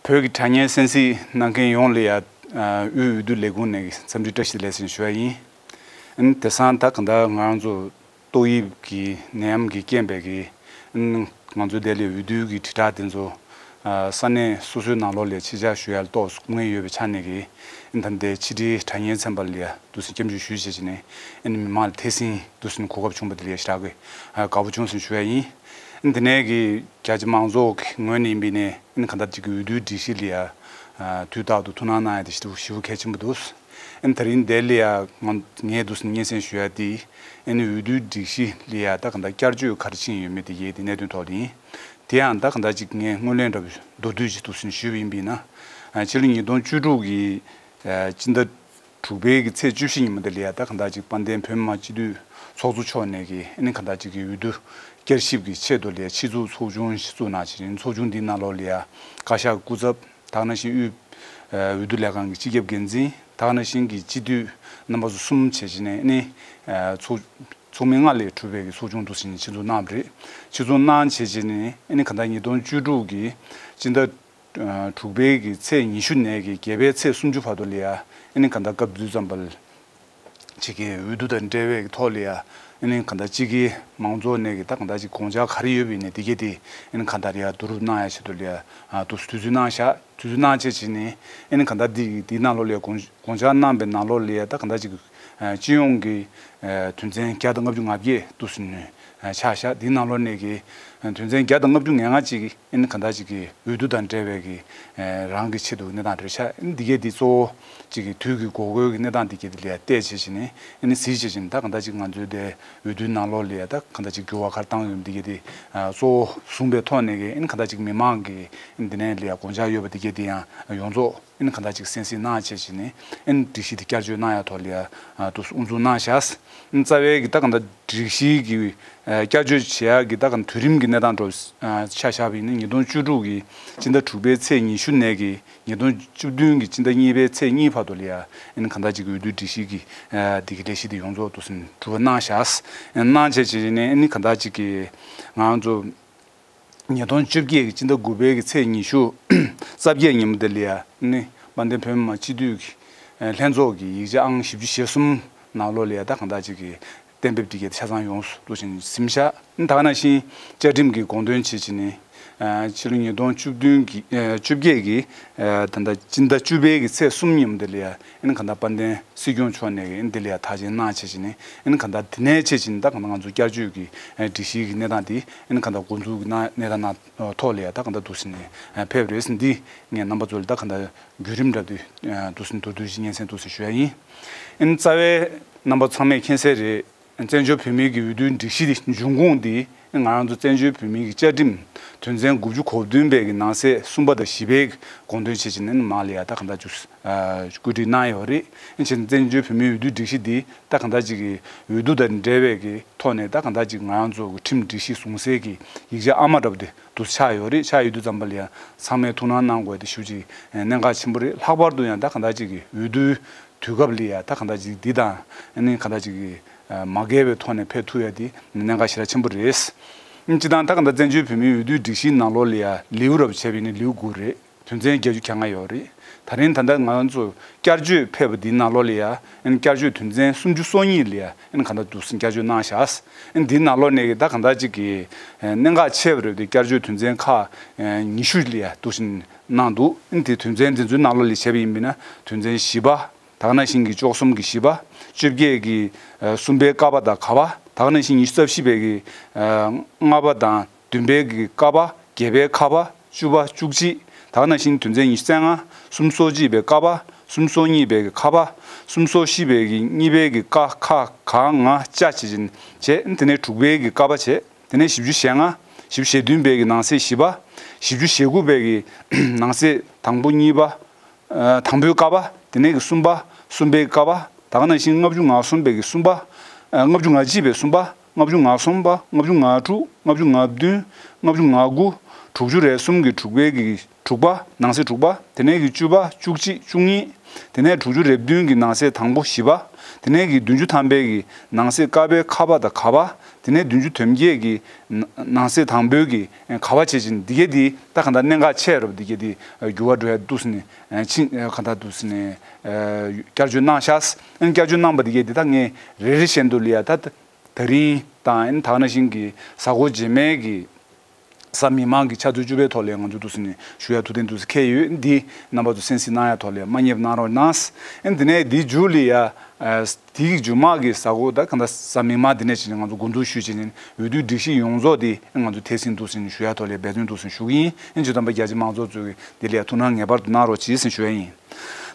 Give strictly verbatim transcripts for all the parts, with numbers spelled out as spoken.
བོད་ཀྱི་དྲ་བརྙན་གསན་གཟིགས་གནང་མཁན་ཡོངས་ལ་ཡ། ཨ། དབུས་འོས་བསྡུ་ལས་ཁུངས་ནས་འཚམས་འདྲི་བཀྲ་ཤིས་བདེ་ལེགས་ཟེར་ཞུ་བ་ཡིན། ཨ་ནི་དེང་སང་ད་གང་ལྟར་ང་རང་ཚོ་ཏོག་དབྱིབས་ཀྱི་ནད་ཡམས་ཀྱི་རྐྱེན་པས་ཀྱི། ཨ་ནི་ང་ཚོའི་དེ་ལ་འོས་བསྡུའི་གི་དྲིལ་བསྒྲགས་དེ་ཚོ། ཨ། ས་གནས་སོ་སོའི་ནང་ལོགས་ལ་ཕྱི་བཅར་ཞུ་ཡ་ལ་ཏོག་ཙམ་སྐུ་ངལ་ཡོད་པའི་ཆ་ནས་ཀྱི། ཨ་ནི་ད་ལྟའི་ཕྱི་དྲིལ་དྲ་བརྙན་ཚན་པ་ལ་ཡ་འདུག་སེ་སྐྱབས་འཇུག་ཞུས་བྱས་བྱས་ནས། ཨ་ནི་མི་མང་ལ་ཐད་སྲིང་འདུག་སེ་གོ་སྐབས་བྱུང་བ་དེ་ལ་ཡ་ཞེ་དྲག་གི། ཨ། དགའ་པོ་བྱུང་ཟེར་ཞུ་ཡ་ཡིན། ཨ་ནི་དེ་ནས་ཀྱི་རྒྱ་ཆེ་མང་ཚོགས་ཀྱི་ངོས་ནས་ཡིན་པ་ཡིན་ནའི། ཨ་ནི་གང་ལྟར་ཅིག་གི་འོས་བསྡུའི་སྒྲིག་གཞི་ལ་ཡ། ཨ། དུས་རྟག་ཏུ་ཐུགས་སྣང་གནང་ཡ་དེ་ཞེ་པོ་ཞེ་པོ་གལ་ཆེན་པོ་འདུག་ཨ་ནི་དེ་རིང་འདི་ལ་ཡ་ང་ངས་འདུག་སེ་སྙན་སེང་ཞུ་ཡ་དེ། ཨ་ནི་འོས་བསྡུའི་སྒྲིག་གཞི་ལ་ཡ་ད་གང་ལྟར་བསྐྱར་བཅོས་ག་རེ་ཕྱིན་ཡོད་མེད་དེ་ཡས་དེ་གནད་དོན་ཐོག་ལ་ཡིན། དེ་ཡང་ད་གང་ལྟར་ཅིག་ངས་སྔོན་གླེང་འདྲ་པོ་མདོར་བསྡུས་ཅིག་འདུག་སེ་ཞུས་པ་ཡིན་པ་ཡིན་ན། ཨ། ཕྱི་ལོ་ཉིས་སྟོང་བཅུ་དྲུག་གི། ཨ། སྤྱི་ཟླ་དྲུག་པའི་གི་ཚེས་བཅུ་བཞི་ཉིན་མོ་དེ་ལ་ཡ་ད་གང་ལྟར་ཅིག་དཔལ་ལྡན་བོད་མི་མང་སྤྱི་འཐུས་ཚོགས་གཙོ་མཆོག་ནས་ཀྱི། ཨ་ནི་གང་ལྟར་ཅིག་གི་འོས་བསྡུ་བསྐྱར་ཞིབ་ཀྱི་ཆེད་དུ་ལ་ཡ་ཆེད་འཛུགས་ཚོགས་ཆུང་ཞིག་བཙུགས་གནང་བྱས། ཚོགས་ཆུང་འདིའི་ནང་ལོགས་ལ་ཡ་བཀའ་ཤག་གི་སྐུ་ཚབ། དེ་ག་ནང་བཞིན་དབུས། ཨ། འོས་བསྡུ་ལས་ཁང་གི་སྤྱི་ཁྱབ་འགན་འཛིན། དེ་ག་ནང་བཞིན་གྱི་སྤྱི་འཐུས་རྣམ་པ་ཚོ་གསུམ་བྱས་བྱས་ནས། ཨ་ནི། ཨ། ཚོགས་ཚོགས་མི་ལྔ་ལས་གྲུབ་པའི་གི་ཚོགས་ཆུང་འདུག་སེ་ཆེད་འཛུགས་གནང་བ་རེད། ཆེད་འཛུགས་གནང་བྱས་བྱས་ནས། ཨ་ནི་གང་ལྟར་ཉིས་སྟོང་བཅུ་དྲུག་གི་སྤྱི་ཟླ། ཨ། དྲུག་པའི་གི་ཚེས་ཉི་ཤུ་ནས་ཀྱི་བརྒྱད་པའི་ཚེས་སུམ་ཅུ་བར་དུ་ལ་ཡ། ཨ་ནི་གང་ལྟར་སྐབས་དུས་ཙམ་པ་ལ། ཅིག་གི་འོས་བསྡུ་དང་འབྲེལ་བའི་ཐོག་ལ་ཡ། ཨ་ནི་གང་ལྟར་ཅིག་གི་མང་ཚོགས་ནས་ཀྱི་ད་གང་ལྟར་ཅིག་དགོངས་འཆར་ག་རེ་ཡོད་པ་ཡིན་ནའི་དེ་གས་དེ། ཨ་ནི་གང་ལྟར་ཡ་བསྡུ་རུབ་གནང་ཡ་ཆེད་དུ་ལ་ཡ། ཨ། འདུག་སེ་དུས་ཚོད་གནང་བཞག་དུས་ཚོད་གནང་བྱས་བྱས་ནས། ཨ་ནི་གང་ལྟར་འདི་འདིའི་ནང་ལོགས་ལ་ཡ་དགོངས་དགོངས་འཆར་གནང་བའི་ནང་ལོགས་ལ་ཡ་ད་གང་ལྟར་ཅིག་ཨ། སྤྱི་ཡོངས་ཀྱི། ཨ། དོན་ཚན་བརྒྱ་དང་ལྔ་བཅུ་ང་བརྒྱད་འདུག་སེ་ནས། ཨ། ཆགས་བཞག་འདིའི་ནང་ལོགས་ནས་ཀྱི། ཨ། དོན་ཚན་བརྒྱ་དང་ལྔ་བཅུ་ང་ལྔ་ཅིག་ཨ་ནི་གང་ལྟར་ཅིག་གི་འོས་བསྡུ་དང་འབྲེལ་བའི་གི། ཨ། རང་གི་ཆེད་དུ་གནས་སྟངས་རེད་ཤག་ཨ་ནི་འདི་གས་འདི་གཙོ་བོ་ཅིག་གི་དུས་ཀྱི་འགོར་འགོར་གྱི་གནས་སྟངས་འདི་གས་འདི་ལ་ཡ་བལྟས་བྱས་བྱས་ནས། ཨ་ནི་གཟིགས་བྱས་བྱས་ནས་ད་གང་ལྟར་ཅིག་ང་ཚོའི་དེ་འོས་བསྡུའི་ནང་ལོགས་ལ་ཡ་ད་གང་ལྟར་ཅིག་འགྱུར་བ་ག་རེ་བཏང་ཡོད་འདི་གས་འདི། ཨ། གཙོ་བོ་བཟུང་བའི་ཐོག་ནས་ཀྱི། ཨ་ནི་གང་ལྟར་ཅིག་མི་མང་གི། ཨ་ནི་འདི་ནས་ལ་ཡ་དགོངས་འཆར་ཡོད་པ་འདི་གས་འདི་ཡང་ཡོངས་རྫོགས། ཨ་ནི་གང་ལྟར་ཅིག་གསན་གཟིགས་གནང་བྱས་བྱས་ནས། ཨ་ནི་སྒྲིག་གཞི་དེ་བསྐྱར་བཅོས་གནང་ཡ་ཐོག་ལ་ཡ། ཨ། འདུག་སེ་དབུ་འཛུགས་གནང་བཞག་ཨ་ནི་རྩ་བའི་གི་ད་གང་ལྟར་སྒྲིག་གཞི་གི། ཨ། བསྐྱར་བཅོས་བྱེད་ཡ་གི་ད་གང་དུས་རིམ་གྱི་གནས་སྟངས་འདྲ་པོ། ཨ། ཆ་བཞག་པ་ཡིན་ན་ཉིས་སྟོང་བཅུ་དྲུག་གི་སྤྱི་ཟླ་དྲུག་པའི་ཚེས་ཉི་ཤུ་ནས་ཀྱི་ཉིས་སྟོང་བཅུ་བདུན་གི་སྤྱི་ཟླ་གཉིས་པའི་ཚེས་གཉིས་བར་དུ་ལ་ཡ། ཨ་ནི་གང་ལྟར་ཅིག་གི་འོས་བསྡུ་སྒྲིག་གཞི་གི། ཨ། འདི་གི་ལས་གཞི་དེ་ཡོངས་རྫོགས་འདུག་སེ་གྲུབ་པ་གནང་བཞག་ཨ་ནི་གནང་བྱས་བྱས་ནས། ཨ་ནི་གང་ལྟར་ཅིག་གི་ང་རང་ཚོ། ཉིས་སྟོང་བཅོ་བརྒྱད་ཀྱི་སྤྱི་ཟླ་དགུ་པའི་གི་ཚེས་ཉི་ཤུ་རྩ་བརྒྱད་ཉིན་མོ་དེ་ལ་ཡ་ནི་དཔལ་ལྡན་བོད་མི་མང་སྤྱི་འཐུས་ཀྱི་ལྷན་ཚོགས་ཀྱི་ཡིག་ཆ་ཨང་བཞི་བཅུ་ཞེ་གསུམ་ནང་ལོགས་ལ་ཡ་ད་གང་ལྟར་ཅིག་གི་གཏན་འབེབས་དེ་གས་ཆ་ཚང་ཡོངས་སུ་འདུག་སེ་ཟིན་བཞག་ཨ་ནི་དེ་ག་ནང་བཞིན་བཅའ་ཁྲིམས་ཀྱི་དགོངས་དོན་བྱས་བྱས་ནས། ཨ། ཕྱི་ལོ་ཉིས་སྟོང་བཅུ་བདུན་གྱི། ཨ། བཅོ་བརྒྱད་ཀྱི། ཨ། ད་ལྟ་སྤྱི་ཟླ་བཅུ་པའི་གི་ཚེས་གསུམ་ཉིན་མོ་དེ་ལ་ཡ། ཨ་ནི་གང་ལྟར་དཔལ་ལྡན་སྲིད་སྐྱོང་མཆོག་ནས་ཀྱི་ཨ་ནི་དེ་ལ་ཡ་ཐག་བཅད་གནང་བྱས་བྱས་ནས། ཨ་ནི་གང་ལྟར་དེ་ནས་བྱས་བྱས་ནས་ད་གང་ལྟར་ང་ཚོ་བསྐྱར་བཅོས་ཀྱི། ཨ། སྒྲིག་གཞི་གི་གནས་སྟངས་དེ། ཨ་ནི་གང་ལྟར་འགོ་འཛུགས་ཀྱི་གནས་གནས་སྟངས་ནང་ཐོག་ལ་ཡ་ད་གང་ལྟར་འདུག་སེ་ནས། ཨ། ཕེབས་རེད་ཟེར་འདི་ངས་རྣམ་པ་ཚོ་ལ་ད་གང་ལྟར་བརྒྱུད་རིམ་འདྲ་འདི། ཨ། འདུག་སེ་མདོར་བསྡུས་ཤིག་སྙན་སེང་འདུག་སེ་ཞུ་ཡ་ཡིན། ཨ་ནི་རྩ་བའི་རྣམ་པ་ཚང་མས་མཁྱེན་གསལ་རེད། བཙན་བྱོལ་བོད་མིའི་གི་འོས་བསྡུའི་སྒྲིག་གཞི་འདི་འབྱུང་ཁུངས་འདི་ང་རང་ཚོ་བཙན་བྱོལ་བོད་མིའི་གི་བཅའ་ཁྲིམས་དོན་ཚན་དགུ་བཅུ་གོ་བདུན་པའི་གི་ནང་གསེས་གསུམ་པ་དང་བཞི་པའི་གི་དགོངས་དོན་བྱས་བྱས་ནས་མར་ལ་ཡ་ད་གང་ལྟར་བཅུག་ཨ། བཀོད་སྒྲིག་གནང་ཡོད་རེད། ཨ་ནི་བཙན་བྱོལ་བོད་མིའི་འོས་བསྡུའི་སྒྲིག་གཞི་འདི་ད་གང་ལྟར་ཅིག་གི་འོས་བསྡུ་དང་འབྲེལ་བའི་གི་ཐོག་ནས་ད་གང་ལྟར་ཅིག་ང་རང་ཚོ་གི་ཁྲིམས་སྒྲིག་གཞི་བཟུང་སའི་གི་ཡིག་ཆ་ཨ་མ་འདྲ་པོ་དེ་འདུག་ཆགས་ཡོད་རེད། ཆགས་ཡོད་དུས་ཙམ་པ་ལ་ཡ་ཚང་མས་ཐུགས་སྣང་གནང་དགོས་དེ་ཞེ་པོ་ཅིག་གནད་འགག་ཆེན་པོ་རེད། ལྷག་པར་དུ་ཡང་ད་གང་ལྟར་ཅིག་གི་འོས་བསྡུའི་དུས་སྐབས་ལ་ཡ་ད་གང་ལྟར་ཅིག་འདི་དང་། ཨ་ནི་གང་ལྟར་ཅིག་གི་མ་འགལ་བའི་ཐོག་ནས་ཕེབས་ཐུབ་ཡ་དེ་གནད་འགག་ཞེ་དྲག་ཆེན་པོ་རེད། ཨ་ནི་སྤྱིར་བཏང་ད་གང་ལྟར་བཙན་བྱོལ་བོད་མིའི་འོས་བསྡུའི་སྒྲིག་གཞིའི་ནང་ལོགས་ལ་ཡ་ལེའུ་རབ་བྱས་པ་ཡིན་ན་ལེའུ་དགུ་རེད། དོན་ཚན་བརྒྱད་ཅུ་གྱ་ལྔ་ཡོད་རེད། ད་རིང་ད་ལྟ་ང་ཚོ་བསྐྱར་བཅོས་ཕེབས་པ་འདིའི་ནང་ལོགས་ལ་ཡ། ཨ་ནི་བསྐྱར་བཅོས་དོན་ཚན་སུམ་ཅུ་སོ་གཉིས་ལ་ཡ། ཨ་ནི་གང་ལྟར་འདུག་སེ་བསྐྱར་བཅོས་གནང་བཞག་ཨ་ནི་འདིའི་ནང་ལོགས་ནས་ད་གང་ལྟར་ཅིག་གི་གནད་འགག་ཆེ་བ་རེད་དེ། བསྐྱར་བཅོས་དོན་ཚན་ཁག་ཉི་ཤུ་ལ་ཡ་འདུག་སེ་གནང་འདུག་ཨ་ནི་དེ་དོན་ཚན་འདི་ཚོའི་ནང་ལོགས་ལ་བྱས་པ་ཡིན་པ་ཡིན་ན། དོན་ཚན་བཞི་པ། དེ་ག་ནང་བཞིན་གྱི་བཅུ་གསུམ་གྱི་བཞི་པ། བཅོ་བརྒྱད་ཀྱི་ཨ་གསུམ་པའི་ཀ་པ་དང་ག་པ། དེ་ག་ནང་བཞིན་ཉི་ཤུ་རྩ་བཞི་པའི་གི་ཨ་ལྔ་པ་དང་བདུན་པའི་གི་ཀ་པ། བརྒྱད་པའི་ཁ་པ། བཅུ་པ། བཅུ་གཅིག་དེ་ག་ནང་བཞིན་དོན་ཚན་ཉི་ཤུ་རྩ་ལྔ། སུམ་ཅུ་སོ་གཅིག་པའི་ཀ་པ། སུམ་ཅུ་སོ་གཉིས་པའི་གི་ཁ་པ། སུམ་ཅུ་སོ་བཞི་པའི་གི་གཉིས་པའི་གི་ཀ་ཁ་ག་ང་ཅ་བྱས་བྱས། དེ་ནས་དྲུག་པའི་གི་ཀ་པ་བྱས། དེ་ནས་བཞི་བཅུ་ཞེ་ལྔ། བཞི་བཅུ་ཞེ་བདུན་པའི་གི་ནང་གསེས་བཞི་པ། བཞི་བཅུ་ཞེ་དགུ་པའི་གི་ནང་གསེས་དང་པོ་གཉིས་པ། ཨ་དང་པོའི་ཀ་པ། དེ་ནས་གི་གསུམ་པ། གསུམ་པའི་ཀ་པ། དེ་ག་ནང་བཞིན་ལྔ་བཅུ་ང་གསུམ་པའི་གི་གསུམ་པ། ཨ་ལྔ་བཅུ་ང་གཅིག་པའི་གསུམ་པ། ལྔ་བཅུ་ང་གསུམ་པ། ལྔ་བཅུ་ང་དྲུག་ལྔ་བཅུ་ང་བདུན། ལྔ་བཅུ་ང་དགུ། དྲུག་ཅུ་རེ་གསུམ་གྱི་དྲུག་པའི་གི་དྲུག་པ། ནང་གསེས་དྲུག་པ། དེ་ནས་གི་བཅུ་པ། བཅུ་གཅིག་བཅུ་གཉིས། དེ་ནས་དྲུག་ཅུ་རེ་བདུན་གྱི་ནང་གསེས་དང་པོ་བཞི་པ། དེ་ནས་གི་བདུན་ཅུ་ཐམ་པའི་གི་ནང་གསེས་ཀ་པའི་ཁ་པ་དང་ག་པ། དེ་ནས་བདུན་ཅུ་དོན་བརྒྱད་ཀྱི་ནང་གསེས་དང་པོའི་གི་ག་བ་བྱེད་ཅིང་འདི་གས་འདི་ད་ག་ད་གནད་འགག་ཆེ་རབས་འདི་གས་འདི་འགྱུར་བ་འགྲོ་ཡ་འདུག་ཟེར་ནས་ཕྱིན་ག་ད་འདུག་ཟེར་ནས་བསྐྱར་བཅོས་གནང་ཤག་བསྐྱར་བཅོས་གནང་པ་འདི་གས་འདི་ད་ངས་རེ་རེ་བཞིན་དུ་ལ་ཡ་ད་ད་རིང་དང་ད་ག་ནང་བཞིན་གྱི་གཟའ་འཁོར་རྗེས་མའི་གི་གཟའ་མིག་དམར་གྱི་ཆུ་ཚོད་བཅུ་པའི་ཐོག་ལ་ང་ཚོ་འདུག་ཟེར་ནས་ཞུ་ཡ་ཐུགས་གཏན་འདུག་ཟེར་ཁེལ་ཡོད། འདི་རྣམ་པ་ཚོ་གསན་གཟིགས་གནང་ཡ་ཐོག་ལ་མ་བསྙེལ་གནང་རོགས་གནང་། ཨེ་འདི་ནས་འདི་མཇུག་ལ་ཡ་དེའི་མཇུག་མ་གི་གཟའ་འཁོར་ད་ག་ད་གཟའ་མིག་དམར་འདི་ནས་བྱས་ནས་ང་ཚོ་འགོ་འཛུགས་ཞུས་བྱས་ནས་འོས་བསྡུའི་སྒྲིག་གཞི་ཡོངས་རྫོགས་འདི་ང་ཚོ་དེ་ཟིན་འདུག་ཟེར་ནས་ཞུ་ཡ་ཐོག་ལ་འབད་བརྩོན་འདུག་ཟེར་ཞུ་གི་ཡིན། ཨེ་ཇི་ཙམ་པ་རྒྱ་ཆེ་མང་ཚོགས་ཚོས་འདི་ལ་ཡ་ཐུགས་སྣང་ངེས་པར་དུ་གནང་རོགས་གྱིས་ཟེར་ཞུ་ཡ་ཡིན།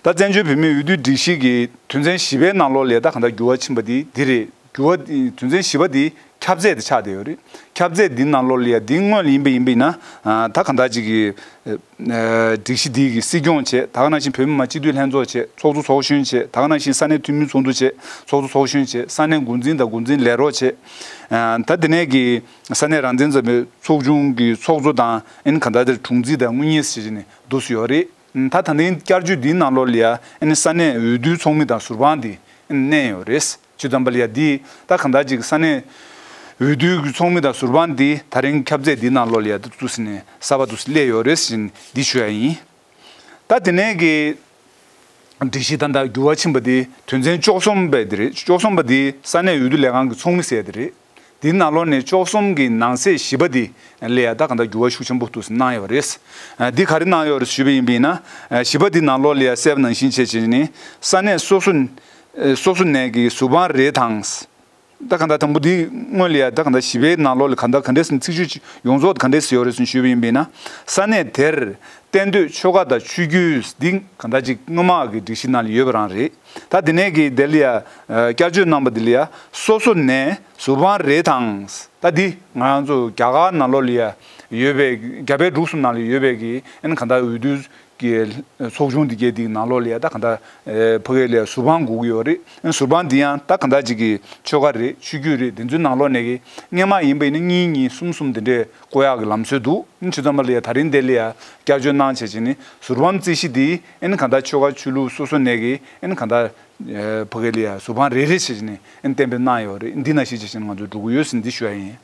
ད་བཙན་བྱོལ་བོད་མིའི་འོས་བསྡུའི་སྒྲིག་གཞི་གི་དོན་ཚན་བཞི་པའི་ནང་ལོགས་ལ་ད་ག་ད་འགྱུར་བ་ཕྱིན་པ་འདི་འདི་རེད། འགྱུར་བ་དོན་ཚན་བཞི་པ་འདི་ཁྱབ་ཚད་དེ་ཆགས་བསྡད་ཡོད་རེད། ཁྱབ་ཚད་འདི་ནང་ལོགས་ལ་ཡ་འདི་སྔོན་ལ་ཡིན་པ་ཡིན་པ་ཡིན་ན་ད་ག་ད་ཅིག་གི་སྒྲིག་གཞི་འདི་གི་སྲིད་སྐྱོང་བྱས། ད་ག་ནང་བཞིན་བོད་མི་མང་སྤྱི་འཐུས་ལྷན་ཚོགས་བྱས། ཚོགས་གཙོ་ཚོགས་གཞོན་བྱས། ད་ག་ནང་བཞིན་ས་གནས་འཐུས་མི་ཚོགས་འདུ་བྱས། ཚོགས་གཙོ་ཚོགས་གཞོན་བྱས། ས་གནས་འགོ་འཛིན་དང་འགོ་འཛིན་ལས་རོགས་བྱས། ད་དེ་ནས་གི་ས་གནས་རང་བཙན་ཚོགས་པའི་ཚོགས་ཆུང་གི་ཚོགས་གཙོ་དང་ཨེ་ནི་ག་ད་དེར་དྲུང་འཛིན་དང་དངུལ་གཉེར་བྱས་བྱས་ནས་འདུག་སེ་ཡོད་རེད། ད་ད་ལྟའི་བསྐྱར་བཅོས་འདིའི་ནང་ལོགས་ལ་ཡ་ཨ་ནི་ས་གནས་འོས་བསྡུའི་ཚོགས་མི་དང་ཟུར་དཔང་འདི་ཨ་ནི་བསྣན་ཡོད་རེད། བྱས་ཙམ་པ་ལ་ཡ་འདི་ད་གང་ལྟར་ཅིག་ས་གནས་འོས་བསྡུའི་ཚོགས་མི་དང་ཟུར་དཔང་འདི་ད་རིང་ཁྱབ་ཚད་འདིའི་ནང་ལོགས་ལ་ཡ་འདུག་སེ་ནས་གསར་པ་འདུག་སེ་སླེབས་ཡོད་རེད་ཟེར་འདི་ཞུ་ཡ་ཡིན། ད་དེ་ནས་ཀྱི་སྒྲིག་གཞི་ད་ལྟ་འགྱུར་བ་ཕྱིན་པ་འདི་དོན་ཚན་བཅུ་གསུམ་པ་འདི་རེད། བཅུ་གསུམ་པ་འདི་ས་གནས་འོས་བསྡུ་ལས་ཁང་གི་ཚོགས་མི་ཟེར་ཡ་འདི་རེད། འདི་ནང་ལོགས་ནས་བཅུ་གསུམ་གྱི་ནང་གསེས་བཞི་པ་འདི་ལ་ཡ་ད་གང་ལྟར་འགྱུར་བ་ཤུགས་ཆེན་པོ་འདུག་སེ་གནང་ཡོད་རེད། འདི་ག་རེ་གནང་ཡོད་རེད་ཞུས་པ་ཡིན་པ་ཡིན་ན། བཞི་པ་འདི་ནང་ལོགས་ལ་ཡ་གསལ་པོ་ནང་བཞིན་བྱས་བྱས་ནས་ས་གནས་སོ་སོ་སོ་སོ་ནས་ཀྱི་ཟུར་དཔང་རེ་དང་། ད་གང་ལྟར་དང་པོ་འདི་སྔོན་ལ་ཡ་ད་གང་ལྟར་བཞི་པའི་ནང་ལོགས་ལ་གང་ལྟར་ག་འདྲས་ཟེར་ཚིག་བརྗོད་ཡོངས་རྫོགས་ག་འདྲས་ཡོད་རེད་ཟེར་ཞུས་པ་ཡིན་པ་ཡིན་ན། ས་གནས་དེར་གཏན་སྡོད་ཆོལ་ཁ་དང་ཆོས་བརྒྱུད་འདི་གང་ལྟར་ཅིག་སྔོན་མ་གི་སྒྲིག་གཞི་ནང་ལ་ཡོད་པ་རང་རེད། ད་དེ་ནས་ཀྱི་དེ་ལ་ཡ་བསྐྱར་བཅོས་གནང་པ་འདི་ལ་ཡ་སོ་སོ་ནས་ཟུར་དཔང་རེ་དང་། ད་འདི་ང་རང་ཚོ་རྒྱ་གར་ནང་ལོགས་ལ་ཡ་ཡོད་པའི་རྒྱ་བལ་འབྲུག་གསུམ་ནང་ལ་ཡོད་པའི་གི་ཨ་ནི་གང་ལྟར་འོས་བསྡུ་གི་ཚོགས་ཆུང་འདི་གའི་འདི་ནང་ལོགས་ལ་ཡ་ད་གང་ལྟར་ཕ་གི་ལ་ཡ་ཟུར་དཔང་དགོས་ཀྱི་ཡོད་རེད། ཨ་ནི་ཟུར་དཔང་འདི་ཡང་ད་གང་ལྟར་ཅིག་གི་ཆོལ་ཁ་རེད། ཆོས་བརྒྱུད་རེད། འདི་ཚོའི་ནང་ལོགས་ནས་གི་སྔོན་མ་ཡིན་པ་ཡིན་ན་གཉིས་གཉིས་གསུམ་གསུམ་འདི་འདྲས་བསྐོ་ཡག་གི་ལམ་སྲོལ་འདུག་ཨ་ནི་བྱས་ཙམ་པ་ལ་ཡ་ད་རིང་འདི་ལ་ཡ་བསྐྱར་བཅོས་གནང་བྱས་བྱས་ནས་ཟུར་དཔང་རྩིས་གཞི་འདི་ཨ་ནི་གང་ལྟར་ཆོལ་ཁ་ཆོས་ལུགས་སོ་སོ་ནས་གི་ཨ་ནི་གང་ལྟར་ཕ་གི་ལ་ཡ་ཟུར་དཔང་རེ་རེ་བྱས་བྱས་ནས་ཨ་ནི་གཏན་འབེབས་གནང་ཡོད་རེད། འདི་ནང་བཞིན་བྱས་བྱས་ནས་ང་ཚོ་འགྲོ་གི་ཡོད་ཟེར་འདི་ཞུ་ཡ་ཡིན།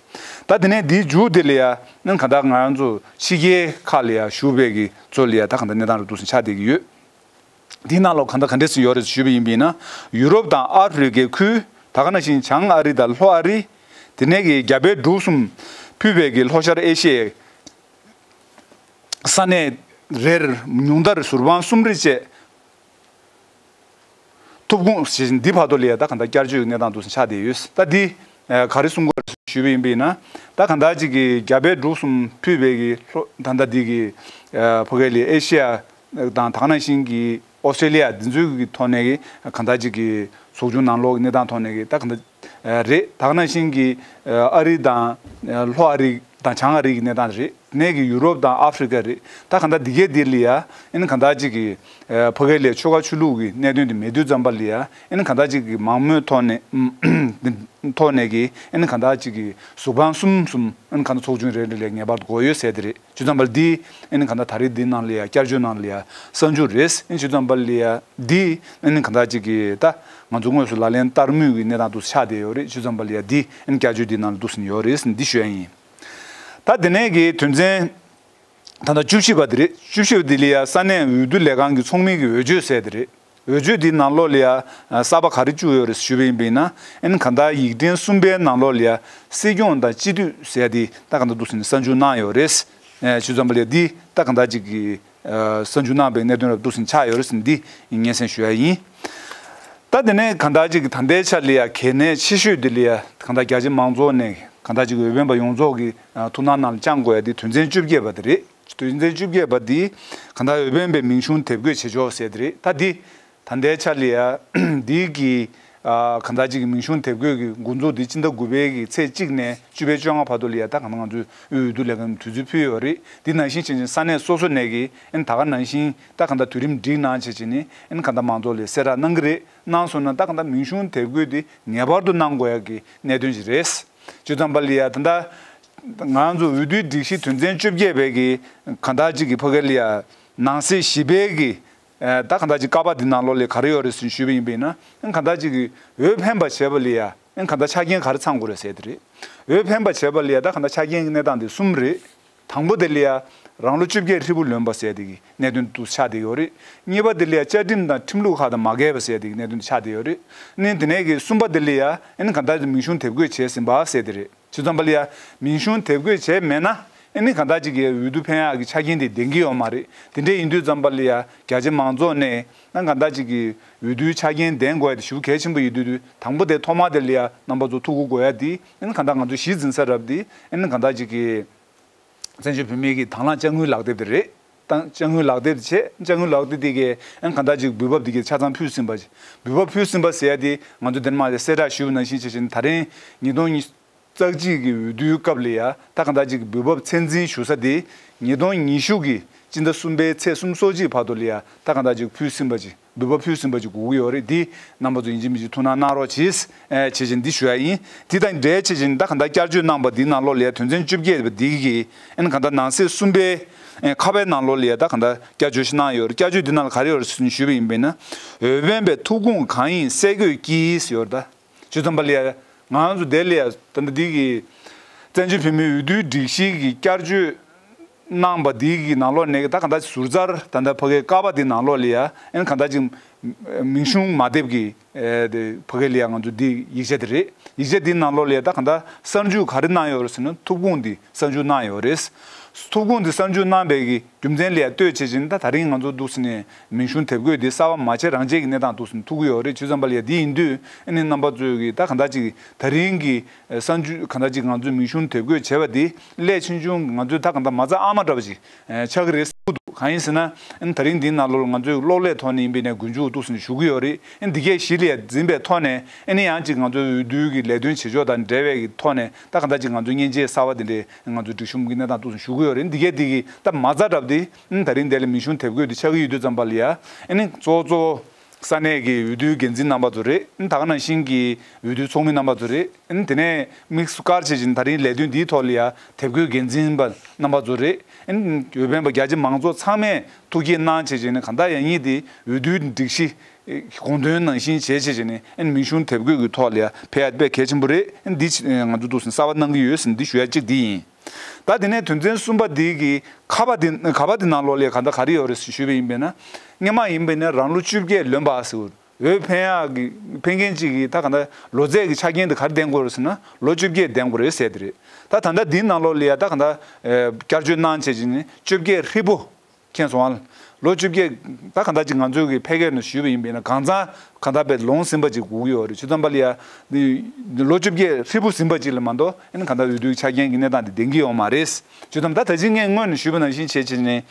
ད་དེ་ནས་འདིའི་མཇུག་དེ་ལ་ཡ་ཨ་ནི་གང་ལྟར་ང་རང་ཚོ་ཕྱི་རྒྱལ་ཁག་ལ་ཡ་བཞུགས་པའི་གི་ཚོ་ལ་ཡ་ད་གང་ལྟར་གནས་སྟངས་རེ་འདུག་སེ་ཆགས་བསྡད་ཀྱི་ཡོད། འདིའི་ནང་ལོགས་གང་ལྟར་ག་འདྲས་སེ་ཡོད་རེད་ཞུས་པ་ཡིན་པ་ཡིན་ན། ཡུ་རོབ་དང་ཨ་ཧྥེ་རི་ཁའི་ཁུལ། ད་ག་ནང་བཞིན་བྱང་ཨ་རི་དང་ལྷོ་ཨ་རི། དེ་ནས་ཀྱི་རྒྱ་བལ་འབྲུག་གསུམ་ཕུད་པའི་གི་ལྷོ་ཤར་ཨེ་ཤི་ཡའི་ས་གནས་རེར་ཉུང་མཐར་ཟུར་དཔང་གསུམ་རེ་བཅས་ཐོབ་ཁུངས་ཞེས་འདི་བར་དུ་ལ་ཡ་ད་གང་ལྟར་བསྐྱར་བཅོས་ཀྱི་གནས་སྟངས་འདུག་སེ་ཆགས་བསྡད་ཡོད། ད་འདི་ག་རེ་གསུང་དགོས་རེད་ཞུས་པ་ཡིན་པ་ཡིན་ན། ད་གང་ལྟར་ཅིག་གི་རྒྱ་བལ་འབྲུག་གསུམ་ཕུད་པའི་གི་ལྷོ་ད་ལྟ་འདི་གི་ཕ་གི་ལ་ཨེ་ཤི་ཡ་དང་ད་ག་ནང་བཞིན་གྱི་ཨོ་སི་ཀྲེ་ལི་ཡ་འདི་ཚོའི་གི་ཐོག་ནས་གི་གང་ལྟར་ཅིག་གི་ཚོགས་ཆུང་ནང་ལོགས་ཀྱི་གནས་སྟངས་ཐོག་ནས་གི་ད་གང་ལྟར་རེད། ད་ག་ནང་བཞིན་གྱི་ཨ་རི་དང་ལྷོ་ཨ་རི་དང་བྱང་ཨ་རི་གི་གནས་སྟངས་རེད། དེ་ནས་གི་ཡུ་རོབ་དང་ཨ་ཧྥེ་རི་ཁ་རེད། ད་གང་ལྟར་འདི་གའི་འདི་ལ་ཡ་ཨ་ནི་གང་ལྟར་ཅིག་གི་ཕ་གི་ལ་ཆོལ་ཁ་ཆོས་ལུགས་ཀྱི་གནད་དོན་དེ་མེད་དུས་ཙམ་པ་ལ་ཡ་ཨ་ནི་གང་ལྟར་ཅིག་གི་མང་མོས་ཐོག་ནས་ཐོག་ནས་གི་ཨ་ནི་གང་ལྟར་ཅིག་གི་ཟུར་དཔང་གསུམ་གསུམ་ཨ་ནི་གང་ལྟར་ཚོགས་ཆུང་རེ་རེ་ལ་ངེས་པར་དུ་དགོས་ཡོད་ཟེར་དེ་རེད། བྱས་ཙམ་པ་ལ་འདི་ཨ་ནི་གང་ལྟར་ད་རེས་འདི་ནང་ལ་ཡ་བསྐྱར་བཅོས་ནང་ལ་ཡ་གསར་འཇུག་རེད། ཨ་ནི་བྱས་ཙམ་པ་ལ་ཡ་འདི་ཨ་ནི་གང་ལྟར་ཅིག་གི་ད་ང་ཚོ་དངོས་སུ་ལག་ལེན་བསྟར་མུས་ཀྱི་གནས་སྟངས་འདུག་སེ་ཆགས་བསྡད་ཡོད་རེད། བྱས་ཙམ་པ་ལ་ཡ་འདི་ཨ་ནི་བསྐྱར་བཅོས་འདི་ནང་ལ་འདུག་སེ་ཡོད་རེད་ཟེར་འདི་ཞུ་ཡ་ཡིན། ད་དེ་ནས་གི་དོན་ཚན་ད་ལྟ་བཅུ་བཞི་པ་འདི་རེད། བཅུ་བཞི་པ་འདི་ལ་ཡ་ས་གནས་འོས་བསྡུ་ལས་ཁང་གི་ཚོགས་མི་གི་འོས་ཆོས་ཟེར་དེ་རེད། འོས་ཆོས་འདི་ནང་ལོགས་ལ་ཡ་གསར་པ་ག་རེ་བཅུག་ཡོད་རེད་ཞུས་པ་ཡིན་པ་ཡིན་ན། ཨ་ནི་གང་ལྟར་ཡིག་ཕྲེང་གསུམ་པའི་ནང་ལོགས་ལ་ཡ་སྲིད་སྐྱོང་དང་སྤྱི་འཐུས་ཟེར་ཡ་འདི་ད་གང་ལྟར་འདུག་སེ་ནས་གསར་འཇུག་གནང་ཡོད་རེད། ཨེ་བྱས་ཙམ་པ་ལ་ཡ་འདི་ད་གང་ལྟར་ཅིག་གི་ཨ་གསར་འཇུག་གནང་པའི་གནད་དོན་རབ་འདུག་སེ་ཆགས་ཡོད་རེད་ཟེར་ནས་འདི་སྙན་སེང་ཞུ་ཡ་ཡིན། ད་དེ་ནས་གང་ལྟར་ཅིག་གི་ད་ལྟའི་ཆ་ལ་ཡ་གལ་གནད་ཆེ་ཤོས་འདི་ལ་ཡ་གང་ལྟར་རྒྱ་ཆེ་མང་ཚོགས་ནས་གང་ལྟར་ཅིག་གི་འོས་འཕེན་པ་ཡོངས་རྫོགས་ཀྱི་ཨ་ཐུགས་སྣང་ནང་ལ་བཅངས་དགོས་ཡ་འདི་དོན་ཚན་བཅོ་བརྒྱད་པ་དེ་རེད། དོན་ཚན་བཅོ་བརྒྱད་པ་འདི་གང་ལྟར་འོས་འཕེན་པའི་མིང་གཞུང་དེབ་འགོད་བྱེད་ཕྱོགས་ཟེར་དེ་རེད། ད་འདི་ད་ལྟའི་ཆ་ལ་ཡ་འདི་གི་ཨ་གང་ལྟར་ཅིག་གི་མིང་གཞུང་དེབ་འགོད་ཀྱི་འགོ་འཛུགས་འདི་སྤྱི་ཟླ་དགུ་པའི་གི་ཚེས་གཅིག་ནས་བཅུ་པའི་བཅོ་ལྔ་བར་དུ་ལ་ཡ་ད་གང་ལྟར་ང་ཚོས་འོས་བསྡུ་ལས་ཁང་དུས་ཚོད་ཕུལ་ཡོད་རེད། འདི་ནང་བཞིན་བྱས་ནས་ས་གནས་སོ་སོ་ནས་གི་ཨ་ནི་ད་ག་ནང་བཞིན་ད་གང་ལྟར་དུས་རིམ་སྒྲིག་གནང་བྱས་བྱས་ནས་ཨ་ནི་གང་ལྟར་མང་ཚོགས་ལ་གསལ་བསྒྲགས་གནང་གི་རེད། གནང་སོང་ན་ད་གང་ལྟར་མིང་གཞུང་དེབ་འགོད་འདི་ངེས་པར་དུ་གནང་དགོས་ཡ་གི་གནད་དོན་ཞིག་རེད། བྱས་ཙམ་པ་ལ་ཡ་ད་ལྟ་ང་ཚོ་འོས་བསྡུའི་སྒྲིག་གཞི་དོན་ཚན་བཅོ་བརྒྱད་པའི་གི་གང་ལྟར་ཅིག་གི་ཕ་གི་ལ་ཡ་ནང་གསེས་བཞི་པའི་གི་ཨ་ད་གང་ལྟར་ཅིག་ཀ་པ་འདི་ནང་ལོགས་ལ་ག་རེ་ཡོད་རེད་ཟེར་ཞུས་པ་ཡིན་པ་ཡིན་ན། གང་ལྟར་ཅིག་གི་འོས་འཕེན་པ་བྱས་པ་ལ་ཡ་ ཨན་གང་ལྟར་ཆ་རྐྱེན་ག་རེ་ཚང་དགོས་རེད་ཟེར་དེ་རེད། འོས་འཕེན་པ་བྱེད་པ་ལ་ཡ་ད་གང་ལྟར་ཆ་རྐྱེན་གྱི་གནས་སྟངས་དེ་གསུམ་རེད། དང་པོ་དེ་ལ་ཡ་རང་ལོ་བཅོ་བརྒྱད་ཧྲིལ་པོ་ལོན་པ་ཟེར་དེ་གི་གནད་དོན་དུ་ཆགས་བསྡད་ཡོད་རེད། གཉིས་པ་དེ་ལ་ཡ་བཅའ་ཁྲིམས་དང་ཁྲིམས་ལུགས་ཁག་དང་མ་འགལ་བ་ཟེར་དེ་གི་གནད་དོན་དུ་ཆགས་བསྡད་ཡོད་རེད། ཨ་ནི་དེ་ནས་གི་གསུམ་པ་དེ་ལ་ཡ་ཨ་ནི་གང་ལྟར་མིང་གཞུང་དེབ་འགོད་བྱས་ཟིན་པ་ཟེར་དེ་རེད། བྱས་ཙང་པ་ལ་ཡ་མིང་གཞུང་དེབ་འགོད་བྱས་མེད་ན་ཨ་ནི་གང་ལྟར་ཅིག་གི་འོས་བསྡུ་འཕེན་ཡག་གི་ཆ་རྐྱེན་དེ་ལྡན་གྱི་ཡོད་མ་རེད། དེ་འདྲ་ཡིན་དུས་ཙམ་པ་ལ་ཡ་རྒྱ་ཆེ་མང་ཚོགས་ནས་ཨ་གང་ལྟར་ཅིག་གི་འོས་བསྡུའི་ཆ་རྐྱེན་ལྡན་དགོས་ཡ་དེ་ཞེ་པོ་གལ་ཆེན་པོ་ཡིན་དུས་དུས་དང་པོ་དེ་ཐོག་མ་དེ་ལ་ཡ་རྣམ་པ་ཚོ་ཐུགས་ཁུར་དགོས་ཡ་དེ་ཨ་ནི་གང་ལྟར་ང་ཚོ་གཞི་འཛིན་ས་རབ་དེ་ཨ་ནི་གང་ལྟར་ཅིག་གི་བཙན་བྱོལ་བོད་མིའི་གི་དང་བླངས་དཔྱ་དངུལ་ལག་དེབ་དེ་རེད། དང་དཔྱ་དངུལ་ལག་དེབ་དེ་བྱས་དཔྱ་དངུལ་ལག་དེབ་དེ་གའི་ཨ་ནི་གང་ལྟར་ཅིག་འབུལ་འབབ་དེ་གའི་ཆ་ཚང་ཕུལ་ཟིན་པ་ཅིག་འབུལ་འབབ་ཕུལ་ཟིན་པ་ཟེར་ཡ་དེ་ང་ཚོ་དེ་ནས་མ་གསལ་བསྒྲགས་ཞུས་པ་ནང་བཞིན་བྱས་བྱས་ནས་ད་རིང་ཉིས་སྟོང་ཉི་ཤུ་རྩ་གཅིག་གི་འོས་བསྡུའི་སྐབས་ལ་ཡ་ད་གང་ལྟར་ཅིག་འབུལ་འབབ་ཚད་འཛིན་ཞུ་ས་དེ་ཉིས་སྟོང་ཉི་ཤུ་གི་སྤྱི་ཟླ་གསུམ་པའི་ཚེས་སོ་གཅིག་བར་དུ་ལ་ཡ་ད་གང་ལྟར་ཅིག་ཕུལ་ཟིན་པ་ཅིག་འབུལ་བ་ཕུལ་ཟིན་པ་ཅིག་དགོས་ཀྱི་ཡོད་རེད། འདི་རྣམ་པ་ཚོ་ཡིན་གཅིག་མིན་གཅིག་ཐུགས་སྣང་གནང་རོགས་གྱིས། ཨེ་བྱེད་བཞིན་འདི་ཞུ་ཡ་ཡིན། འདི་དང་འབྲེལ་བྱེད་བཞིན་ད་གང་ལྟར་བསྐྱར་བཅོས་གནང་པ་འདིའི་ནང་ལོགས་ལ་ཡ་དོན་ཚན་བཅོ་བརྒྱད་པ་འདི་གི་ཨེ་གང་ལྟར་ནང་གསེས་གསུམ་པའི་ཨེ་ཁ་པའི་ནང་ལོགས་ལ་ཡ་ད་གང་ལྟར་བསྐྱར་བཅོས་ཤིག་གནང་ཡོད་རེད། བསྐྱར་བཅོས་འདི་ནང་ལ་ག་རེ་ཡོད་རེད་ཞུས་པ་ཡིན་པས་ན། འོས་འཕེན་པའི་ཐུགས་དགོངས་གང་ཡིན་གསལ་བཀོད་ཀྱིས་ཡོད་རེད་ད། བྱས་ཙང་པ་ལ་ཡ། ང་རང་ཚོ་དེ་ལ་ཡ་ད་ལྟ་འདི་གི་བཙན་བྱོལ་བོད་མིའི་འོས་བསྡུའི་སྒྲིག་གཞི་གི་བསྐྱར་བཅོས་གནང་པ་འདི་གི་ནང་ལོགས་ནས་ད་གང་ལྟར་ཟུར་ཟར་ད་ལྟ་ཕ་གའི་ཀ་པ་འདི་ནང་ལོགས་ལ་ཡ་ཨན་གང་ལྟར་ཅིག་མིང་གཞུང་མ་དེབ་ཀྱི་ཨེ་དེ་ཕ་གའི་ལ་ཡ་ང་ཚོ་འདི་ཡིག་ཆ་དེ་རེད། ཡིག་ཆ་འདི་ནང་ལོགས་ལ་ཡ་ད་གང་ལྟར་གསར་འཇུག་ག་རེ་གནང་ཡོད་རེད་ཟེར་ན་ཐུགས་དགོངས་འདི་གསར་འཇུག་གནང་ཡོད་རེད། ཐུགས་དགོངས་འདི་གསར་འཇུག་གནང་པའི་གི་རྒྱུ་མཚན་ལ་ཡ་ལྟོས་བྱེད་བཞིན་ད་ད་རིང་ང་ཚོ་འདུག་ཟེར་ནས་མིང་གཞུང་དེབ་འགོད་འདི་གསར་པ་མ་བྱས་རང་བྱས་ཀྱི་གནས་སྟངས་འདུག་ཟེར་ནས་ཐུག་གི་ཡོད་རེད། བྱས་ཙང་པ་ལ་ཡ་འདི་ཡིན་དུས་ཨ་ནི་རྣམ་པ་ཚོས་གི་ད་གང་ལྟར་ཅིག་ད་རིང་གི་གསར་འཇུག་གང་ལྟར་ཅིག་ང་ཚོས་མིང་གཞུང་དེབ་འགོད་བྱས་པ་འདི་སླད་ཆུང་ཆུང་ང་ཚོས་ད་གང་ལྟར་མ་རྩ་ཨ་མ་འདྲ་བ་ཅིག་ཆགས་ཀྱི་རེད་བསམ་གི་འདུག་གང་ཡིན་ཟེར་ན་ཨ་ནི་ད་རིང་འདིའི་ནང་ལོགས་ལ་ང་ཚོས་གློག་ཀླད་ཐོག་ནས་ཡིན་པའི་ནས་མགོ་མཇུག་འདུག་ཟེར་ནས་ཞུ་གི་ཡོད་རེད། ཨ་ནི་འདི་གས་གཞི་ལ་ཡ་འཛིན་པའི་ཐོག་ནས་ཨ་ནི་ཡང་ཅིག་ང་ཚོའི་འོས་བསྡུའི་གི་ལས་དོན་བྱེད་ཕྱོགས་དང་འབྲེལ་བའི་གི་ཐོག་ནས་ད་གང་ལྟར་ཅིག་ང་ཚོའི་མཉེན་ཆས་གསར་པ་འདི་འདྲའི་ང་ཚོའི་སྒྲིག་གཤོམ་གྱི་གནས་སྟངས་ཏོག་ཙམ་ཞུ་གི་ཡོད་རེད། འདི་གས་འདི་གི་ད་མ་རྩ་འདྲ་པོ་འདི་ཨ་ནི་ད་རིང་འདི་ལ་མིང་གཞུང་དེབ་འགོད་འདི་ཆགས་ཀྱི་ཡོད་དུས་ཙམ་པ་ལ་ཡ་ཨ་ནི་གཙོ་བོ་གཙོ་བོ་ས་གནས་ཀྱི་འོས་བསྡུའི་འགན་འཛིན་རྣམ་པ་ཚོ་རེད། ཨ་ནི་ད་ག་ནང་བཞིན་གྱི་འོས་བསྡུའི་ཚོགས་མི་རྣམ་པ་ཚོ་རེད། ཨ་ནི་དེ་ནས་དམིགས་སུ་བཀར་བྱེད་བཞིན་ད་རིང་ལས་དོན་འདིའི་ཐོག་ལ་ཡ་དེབ་འགོད་འགན་འཛིན་པ་རྣམ་པ་ཚོ་རེད། ཨ་ནི་འོས་འཕེན་པ་རྒྱ་ཆེ་མང་ཚོགས་ཚང་མས་ཐུགས་བསྐྱེད་གནང་བྱེད་བཞིན་ནས་གང་ལྟར་ཡང་སྙིང་འདི་འོས་བསྡུའི་སྒྲིག་གཞི་དགོངས་དོན་ནང་བཞིན་བྱས་བྱེད་བྱས་ནས་ཨ་ནི་མིང་གཞུང་དེབ་འགོད་ཀྱི་ཐོག་ལ་ཡ་ཕེབས་ཡ་དཔེ་གལ་ཆེན་པོ་རེད། ཨ་ནི་འདི་ང་ཚོ་འདུག་སེ་གསར་པ་གནང་གི་ཡོད་ཟེར་ནས་འདི་ཞུ་ཡ་གཅིག་འདི་ཡིན། ད་དེ་ནས་དོན་ཚན་གསུམ་པ་འདི་གི་ཁ་པ་འདི་ཁ་པ་འདི་ནང་ལོགས་ལ་ག་འདྲ་ག་རེ་ཡོད་རེད་ཞུས་པ་ཡིན་པས་ན། སྔོན་མ་ཡིན་པས་ན་རང་ལོ་བཅོ་བརྒྱད་ལོན་པ་ཟེར། འོས་འཕེན་ཡག་གི་འཕེན་མཁན་གཅིག་གིས་ད་ག་འདྲ་ལོ་ཚད་ཀྱི་ཆ་རྐྱེན་དེ་ག་རེ་ལྡན་དགོས་རེད་ཟེར་ན་ལོ་བཅོ་བརྒྱད་ལྡན་དགོས་རེད་ཟེར་དེ་རེད། ད་ད་ལྟ་འདིའི་ནང་ལོགས་ལ་ཡ་ད་ག་འདྲ་བསྐྱར་བཅོས་གནང་བྱས་ཀྱི་ནི་བཅོ་བརྒྱད་ཧྲིལ་པོ། མཁྱེན་སོང་ཨ། ལོ་བཅོ་བརྒྱད་ད་གང་ལྟར་ཅིག་ང་ཚོས་ཀྱི་ཕལ་སྐད་ནང་ཞུས་པ་ཡིན་པས་ན་གང་ཚང་གང་ལྟར་བས་ལོངས་ཟིན་པ་ཅིག་དགོས་ཀྱི་ཡོད་རེད། བྱས་ཙང་པ་ལ་ཡ་འདི་ལོ་བཅོ་བརྒྱད་ཧྲིལ་པོ་ཟིན་པ་ཅིག་ལ་མ་གཏོགས་ཨ་ནི་གང་ལྟར་འོས་བསྡུའི་ཆ་རྐྱེན་གྱི་གནས་སྟངས་དེ་ལྡན་གྱི་ཡོད་མ་རེད། བྱས་ཙང་ད་ད་ཅིག་ངས་སྔོན་ནས་ཞུས་པ་ནང་བཞིན་བྱས་བྱས་ནས་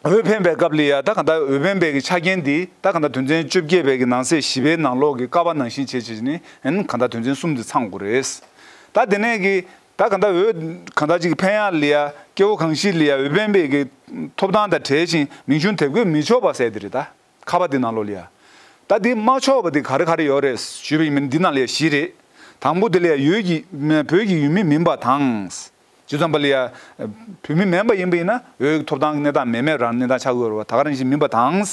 འོས་འཕེན་པའི་སྐབས་ལ་ཡ་ད་གང་ལྟར་འོས་འཕེན་པའི་གི་ཆ་རྐྱེན་འདི་ད་གང་ལྟར་དོན་ཚན་བཅོ་བརྒྱད་པའི་གི་ནང་གསེས་བཞི་པའི་ནང་ལོགས་ཀྱི་ཀ་པ་ནང་བཞིན་བྱས་བྱས་ནས་ཨ་ནི་གང་ལྟར་དོན་ཚན་གསུམ་དེ་ཚང་དགོས་རེད། ད་དེ་ནས་གི་ད་གང་ལྟར་འོས་གང་ལྟར་ཅིག་འཕེན་ཡག་ལ་ཡ་སྐྱེ་བོ་གང་ཞིག་ལ་ཡ་འོས་འཕེན་པའི་གི་ཐོབ་ཐང་དང་བྲལ་ཞིང་མིང་གཞུང་དེབ་འགོད་མི་ཆོག་པ་ཟེར་དེ་རེད་ད། ཁ་པ་འདི་ནང་ལོགས་ལ་ཡ། ད་འདི་མ་ཆོག་པ་འདི་ག་རེ་ག་རེ་ཡོད་རེད་ཞུས་པ་ཡིན་མིན་འདི་ནང་ལ་ཡ་བཞི་རེད། དང་པོ་འདི་ལ་ཡ་ཡུལ་གྱི་བོད་ཀྱི་ཡུལ་མི་མིན་པ་དང་། སྤྱི་ཚོགས་པ་ལ་ཡ། བོད་མི་མིན་པ་ཡིན་པ་ཡིན་ན་འོས་ཐོབ་ཐང་གི་གནས་སྟངས་མེད་མེད་རང་གནས་སྟངས་ཆགས་ཀྱི་ཡོད་རེད་བ། ད་ག་རང་བཞིན་མིན་པ་དང་།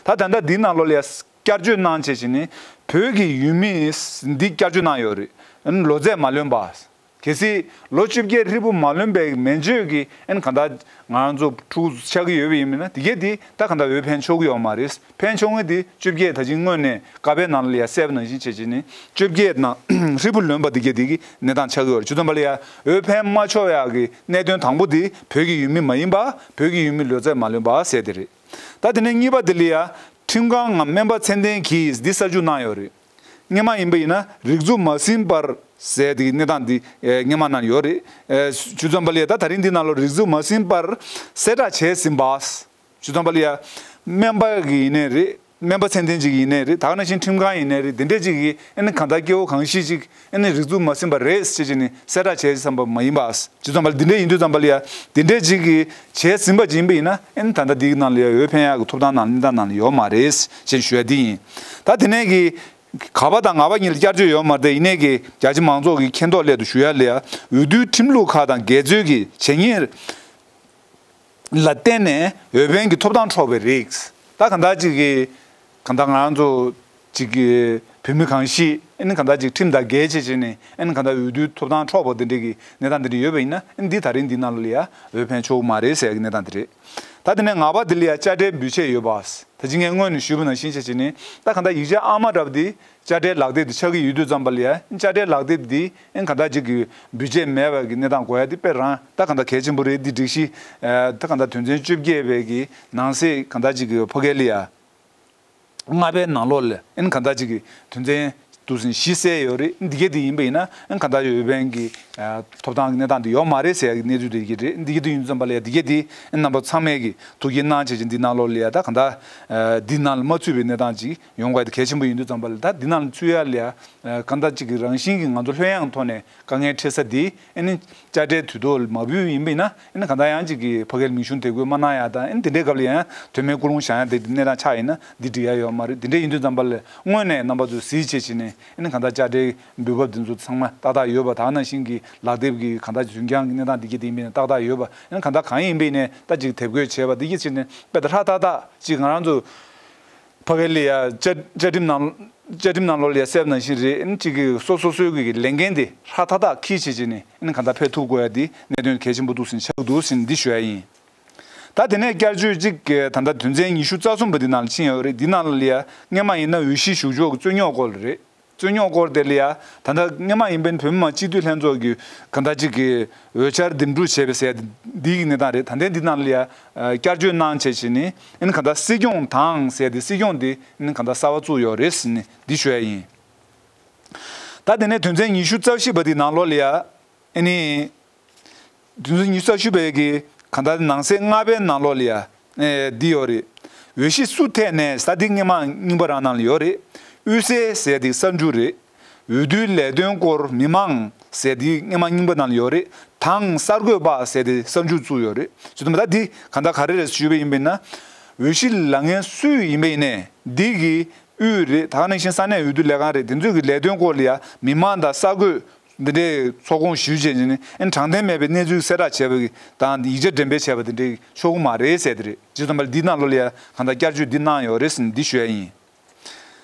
ད་ད་ལྟ་འདི་ནང་ལོགས་ལ་ཡ་བསྐྱར་བཅོས་གནང་བྱས་བྱས་ནས་བོད་ཀྱི་ཡུལ་མི་འདི་བསྐྱར་བཅོས་གནང་ཡོད་རེད། ལོ་ཚད་མ་ལོན་པ། གལ་སྲིད་ལོ་བཅོ་བརྒྱད་ཧྲིལ་པོ་མ་ལོན་པའི་མན་ཆད་ཀྱི་ཨན་གང་ལྟར་ང་རང་ཚོ་ཕྲུ་གུ་ཆགས་ཀྱི་ཡོད་པ་ཡིན་མིན་ན་དེ་གས་དེ་ད་གང་ལྟར་འོས་འཕེན་ཆོག་གི་ཡོད་མ་རེད། འཕེན་ཆོག་མཁན་དེ་བཅོ་བརྒྱད་ད་ཅིང་སྔོན་ནས་ཀ་པའི་ནང་ལ་ཡ་གསལ་པོ་ནང་བཞིན་བྱས་བྱས་ནས་བཅོ་བརྒྱད་ནང་ཧྲིལ་པོ་ལོན་པ་དེ་གས་དེ་གི་གནས་སྟངས་ཆགས་ཀྱི་ཡོད་རེད། བྱས་ཙང་པ་ལ་ཡ་འོས་འཕེན་མ་ཆོག་ཡག་གི་གནད་དོན་དང་པོ་དེ་བོད་ཀྱི་ཡུལ་མི་མ་ཡིན་པ། བོད་ཀྱི་ཡུལ་མི་ལོ་ཚད་མ་ལོན་པ་ཟེར་དེ་རེད། ད་དེ་ནས་གཉིས་པ་དེ་ལ་ཡ་ཁྲིམས་ཁང་ངམ་སྨན་པ་ཚད་ལྡན་གྱིས་འདི་གསར་འཇུག་གནང་ཡོད་རེད། སྔོན་མ་ཡིན་པ་ཡིན་ན་རིགས་རྫུན་མ་ཟིན་པར་ཟེར་དེ་གི་གནས་སྟངས་འདི་ཨེ་སྔོན་མ་ནང་ཡོད་རེད། ཨེ་བྱས་ཙང་པ་ལ་ཡ་ད་ད་རིང་འདི་ནང་ལོགས་རིགས་རྫུན་མ་ཟིན་པར་གསལ་བསྒྲགས་བྱས་ཟིན་པ། བྱས་ཙང་པ་ལ་ཡ་སྨན་པ་གི་ཡིན་ནའི་རེད། སྨན་པ་ཚད་ལྡན་ཅིག་ཡིན་ནའི་རེད། ད་ག་ནང་བཞིན་ཁྲིམས་ཁང་ཡིན་ནའི་རེད། དེ་འདྲས་ཅིག་གིས་ཨ་ནི་གང་ལྟར་སྐྱེ་བོ་གང་ཞིག་ཅིག་ཨ་ནི་རིགས་རྫུན་མ་ཟིན་པ་རེད་ཟེར་བྱས་ནས་གསལ་བསྒྲགས་བྱས་ཙམ་པ་མ་ཡིན་པ། བྱས་ཙང་པ་ལ་འདི་འདྲས་ཡིན་དུས་ཙམ་པ་ལ་ཡ་དེ་འདྲས་ཅིག་གིས་བྱས་ཟིན་པ་ཅིག་ཡིན་པ་ཡིན་ན་ཨ་ནི་ད་ལྟ་འདིའི་ནང་ལ་ཡ་འོས་འཕེན་ཡག་གི་ཐོབ་ཐང་ནང་གནས་སྟངས་ནང་ལ་ཡོད་མ་རེད་ཅེས་ཞུ་ཡ་འདི་ཡིན། ད་དེ་ནས་གི་ག་པ་དང་ང་པ་གཉིས་ལ་བསྐྱར་བཅོས་ཡོད་མ་རེད། དེ་ཡིན་ནའི་གི་རྒྱ་ཆེ་མང་ཚོགས་ཀྱི་མཁྱེན་རྟོགས་སླད་དུ་ཞུ་ཡ་ལ་ཡ་འོས་བསྡུའི་ཁྲིམས་ལུགས་ཁག་དང་འགལ་འཛོལ་གྱི་བྱས་ཉེས་ལ་བརྟེན་ནས་འོས་འཕེན་གྱི་ཐོབ་ཐང་འཕྲོག་པའི་རིགས། ད་གང་ལྟར་ཅིག་གི་གང་ལྟར་ང་རང་ཚོ་ ཅིག་གི་བོད་མི་གང་ཞིག་ཨ་ནི་གང་ལྟར་ཅིག་ཁྲིམས་དང་འགལ་བྱས་བྱས་ནས་ཨ་ནི་གང་ལྟར་འོས་བསྡུའི་ཐོབ་ཐང་འཕྲོག་པ་དེ་འདྲས་ཀྱི་གནས་སྟངས་དེ་འདྲས་ཡོད་པ་ཡིན་ན་ཨ་ནི་འདི་ད་རིང་འདི་ནང་ལ་ཡ་འོས་འཕེན་ཆོག་གི་མ་རེད་ཟེར་ཡ་གི་གནས་སྟངས་དེ་རེད། ད་དེ་ནས་ལྔ་པ་དེ་ལ་ཡ་དཔྱ་ཁྲལ་འབུལ་ཆད་ཡོད་པ། ད་ཅི་ངས་སྔོན་ནས་ཞུས་པ་ནང་བཞིན་བྱས་བྱས་ནས་ད་གང་ལྟར་ཡིག་ཆ་ཨ་མ་འདྲ་པོ་དེ་དཔྱ་ཁྲལ་ལག་དེབ་དེ་ཆགས་ཀྱི་ཡོད་དུས་ཙམ་པ་ལ་ཡ་དཔྱ་ཁྲལ་ལག་དེབ་དེ་ཨ་ནི་གང་ལྟར་ཅིག་གི་འབུལ་ཆད་མེད་པ་གི་གནས་སྟངས་དགོས་ཡ་དེ་དཔེ་རང་ད་གང་ལྟར་གལ་ཆེན་པོ་རེད། འདི་སྒྲིག་གཞི་ད་གང་ལྟར་དོན་ཚན་བཅོ་བརྒྱད་པའི་གི་ནང་གསེས་གང་ལྟར་ཅིག་གི་ཕ་གི་ལ་ཡ། ལྔ་པའི་ནང་ལོགས་ལ་ཨན་གང་ལྟར་ཅིག་གི་དོན་ཚན་དུ་ཟིན་བཞི་གསལ་ཡོད་རེད། འདི་གས་དེ་ཡིན་པ་ཡིན་ན་ཨན་གང་ལྟར་འོས་འཕེན་གྱི་ཐོབ་ཐང་གི་གནས་སྟངས་དེ་ཡོད་མ་རེད་ཟེར་ཡ་གི་གནས་ཚུལ་དེ་གི་རེད། འདི་གས་དེ་ཡིན་ཙམ་པ་ལ་ཡ་འདི་གས་དེ་ཨན་རྣམ་པ་ཚང་མས་གི་ཐུགས་ཁྱེད་གནང་བྱས་ཀྱི་འདི་ནང་ལོགས་ལ་ཡ་ད་གང་ལྟར་འདི་ནང་ལ་མ་ཚུད་པའི་གནས་སྟངས་ཅིག་ཡོང་དགོས་དེ་གལ་ཆེན་པོ་ཡིན་དུས་ཙམ་པ་ལ་ད་འདི་ནང་ལ་ཚུད་ཡ་ལ་ཡ་གང་ལྟར་ཅིག་གི་རང་བཞིན་གྱི་ང་ཚོ་ལྷོད་ཡངས་ཐོག་ནས་དཀའ་ངལ་འཕྲད་ས་འདི་ཨ་ནི་དཔྱ་ཁྲལ་དུས་ཐོག་ལ་མ་འབུལ་ཡིན་པ་ཡིན་ན་ཨ་ནི་གང་ལྟར་ཡང་ཅིག་གི་ཕ་གིར་མིང་གཞུང་དེབ་འགོད་མ་གནང་ཡ་དང་ཨ་ནི་དེ་འདྲའི་སྐབས་ལ་ཡང་དོན་མེད་སྐུ་རླུང་བཞེངས་ཡ་དེ་གནས་སྟངས་ཆགས་ཡིན་ན་འདི་འགྲིག་ཡ་ཡོད་མ་རེད། དེ་འདྲ་ཡིན་དུས་ཙམ་པ་ལ་སྔོན་ནས་རྣམ་པ་ཚོས་གཟིགས་བྱས་བྱས་ནས་ཨ་ནི་གང་ལྟར་དཔྱ་ཁྲལ་འབུལ་འབབ་དེ་ཚོ་ཚང་མ་ཏག་ཏག་ཡོད་པ་དང་ནང་བཞིན་གྱི་ལག་དེབ་ཀྱི་གང་ལྟར་འཛིན་རྐྱང་གི་གནས་སྟངས་འདི་གི་དེ་ཡིན་པ་ཡིན་ན་ཏག་ཏག་ཡོད་པ་ཨ་ནི་གང་ལྟར་གང་ཡིན་པ་ཡིན་ནའི་ད་ཅིག་དེབ་འགོད་བྱས་པ་འདི་གི་ཕྱིར་ནས་དཔེ་ད་ཧྲ་ཏག་ཏག་ཅིག་ང་རང་ཚོ་ཕ་གི་ལ་ཡ་བཅའ་བཅའ་ཁྲིམས་ནང་བཅའ་ཁྲིམས་ནང་ལོགས་ལ་ཡ་གསལ་བ་ནང་བཞིན་རེད། ཨ་ནི་གཅིག་གིས་སོ་སོ་སོའི་གི་ལས་འགན་དེ་ཧྲ་ཐག་ཐག་འཁྱེར་བྱེད་བྱེད་ནས་ཨ་ནི་གང་ལྟར་ཕེབས་ཐུབ་དགོས་ཡ་འདི་གནད་དོན་གལ་ཆེན་པོ་འདུག་ཟིན་ཆགས་འདུག་ཟིན་འདི་ཞུ་ཡ་ཡིན། ད་དེ་ནས་བསྐྱར་བཅོས་གཅིག་གི་ད་ལྟ་དོན་ཚན་ཉི་ཤུ་རྩ་གསུམ་པ་འདི་ནང་ལ་ཕྱིན་ཡོད་རེད། འདི་ནང་ལ་ཡ་སྔོན་མ་ཡིན་ན་འོས་གཞི་ཞུགས་ཕྱོགས་ཀྱི་རྩོད་རྙོག་སྐོར་ལ་རེད། རྩོད་རྙོག་སྐོར་དེ་ལ་ཡ་ད་ལྟ་སྔོན་མ་ཡིན་པའི་བོད་མི་མང་སྤྱི་འཐུས་ལྷན་ཚོགས་ཀྱི་གང་ལྟར་གཅིག་གི་འོས་འཆར་འདེམས་སྒྲུག་བྱས་པའི་ཟེར་ཡ་འདི་གི་གནས་སྟངས་རེད། ད་ལྟའི་འདི་ནང་ལ་ཡ་བསྐྱར་བཅོས་གནང་བྱས་བྱས་ནས་ཨ་ནི་གང་ལྟར་སྲིད་སྐྱོང་དང་ཟེར་ཏེ་སྲིད་སྐྱོང་འདི་ཨ་ནི་གང་ལྟར་གསར་པ་བཙུགས་ཡོད་རེད་ཟེར་ནས་འདི་ཞུ་ཡ་ཡིན། ད་དེ་ནས་དོན་ཚན་ཉི་ཤུ་རྩ་བཞི་པ་འདི་ནང་ལོགས་ལ་ཡ་ཨ་ནི་དོན་ཚན་ཉི་ཤུ་རྩ་བཞི་པའི་གི་གང་ལྟར་ནང་གསེས་ལྔ་པའི་ནང་ལོགས་ལ་ཡ་ཨེ་འདི་ཡོད་རེད། འོས་གཞི་སུ་ཐད་ནས་ཟེར་འདི་སྔོན་མ་རྙིང་པ་རང་ནང་ལ་ཡོད་རེད། དབུས་སའི་ཟེར་འདི་གསར་འཇུག་རེད། འོས་བསྡུའི་ལས་དོན་སྐོར་མི་མང་ཟེར་འདི་སྔོན་མ་རྙིང་པ་ནང་ལ་ཡོད་རེད། དང་གསར་འགོད་པ་ཟེར་འདི་གསར་འཇུག་བཙུགས་ཡོད་རེད། བྱས་ཙང་ད་འདི་གང་ལྟར་ག་རེ་རེད་ཞུས་པ་ཡིན་པས་ན། འོས་གཞི་ལེན་མཁན་སུ་ཡིན་པ་ཡིན་ནའི་འདི་གི་དབུས་རེད། ད་ག་ནང་བཞིན་ས་གནས་འོས་བསྡུ་ལས་ཁང་རེད། དེ་ཚོའི་གི་ལས་དོན་སྐོར་ལ་ཡ་མི་མང་དང་གསར་འགོད་འདི་འདྲའི་ཚོགས་ཁོངས་ཞུས་བྱས་ནས་ཨ་ནི་དྲང་བདེན་མེད་པའི་གནས་ཚུལ་གསལ་བསྒྲགས་བྱས་པ་གི་དང་ཡིག་ཆ་འགྲེམས་སྤེལ་བྱས་པ་དེ་འདྲའི་ཆོག་གི་མ་རེད་ཟེར་དེ་རེད། བྱས་ཙང་པ་ལ་འདི་ནང་ལོགས་ལ་ཡ་གང་ལྟར་བསྐྱར་བཅོས་འདི་གནང་ཡོད་རེད་ཟེར་ནས་འདི་ཞུ་ཡ་ཡིན།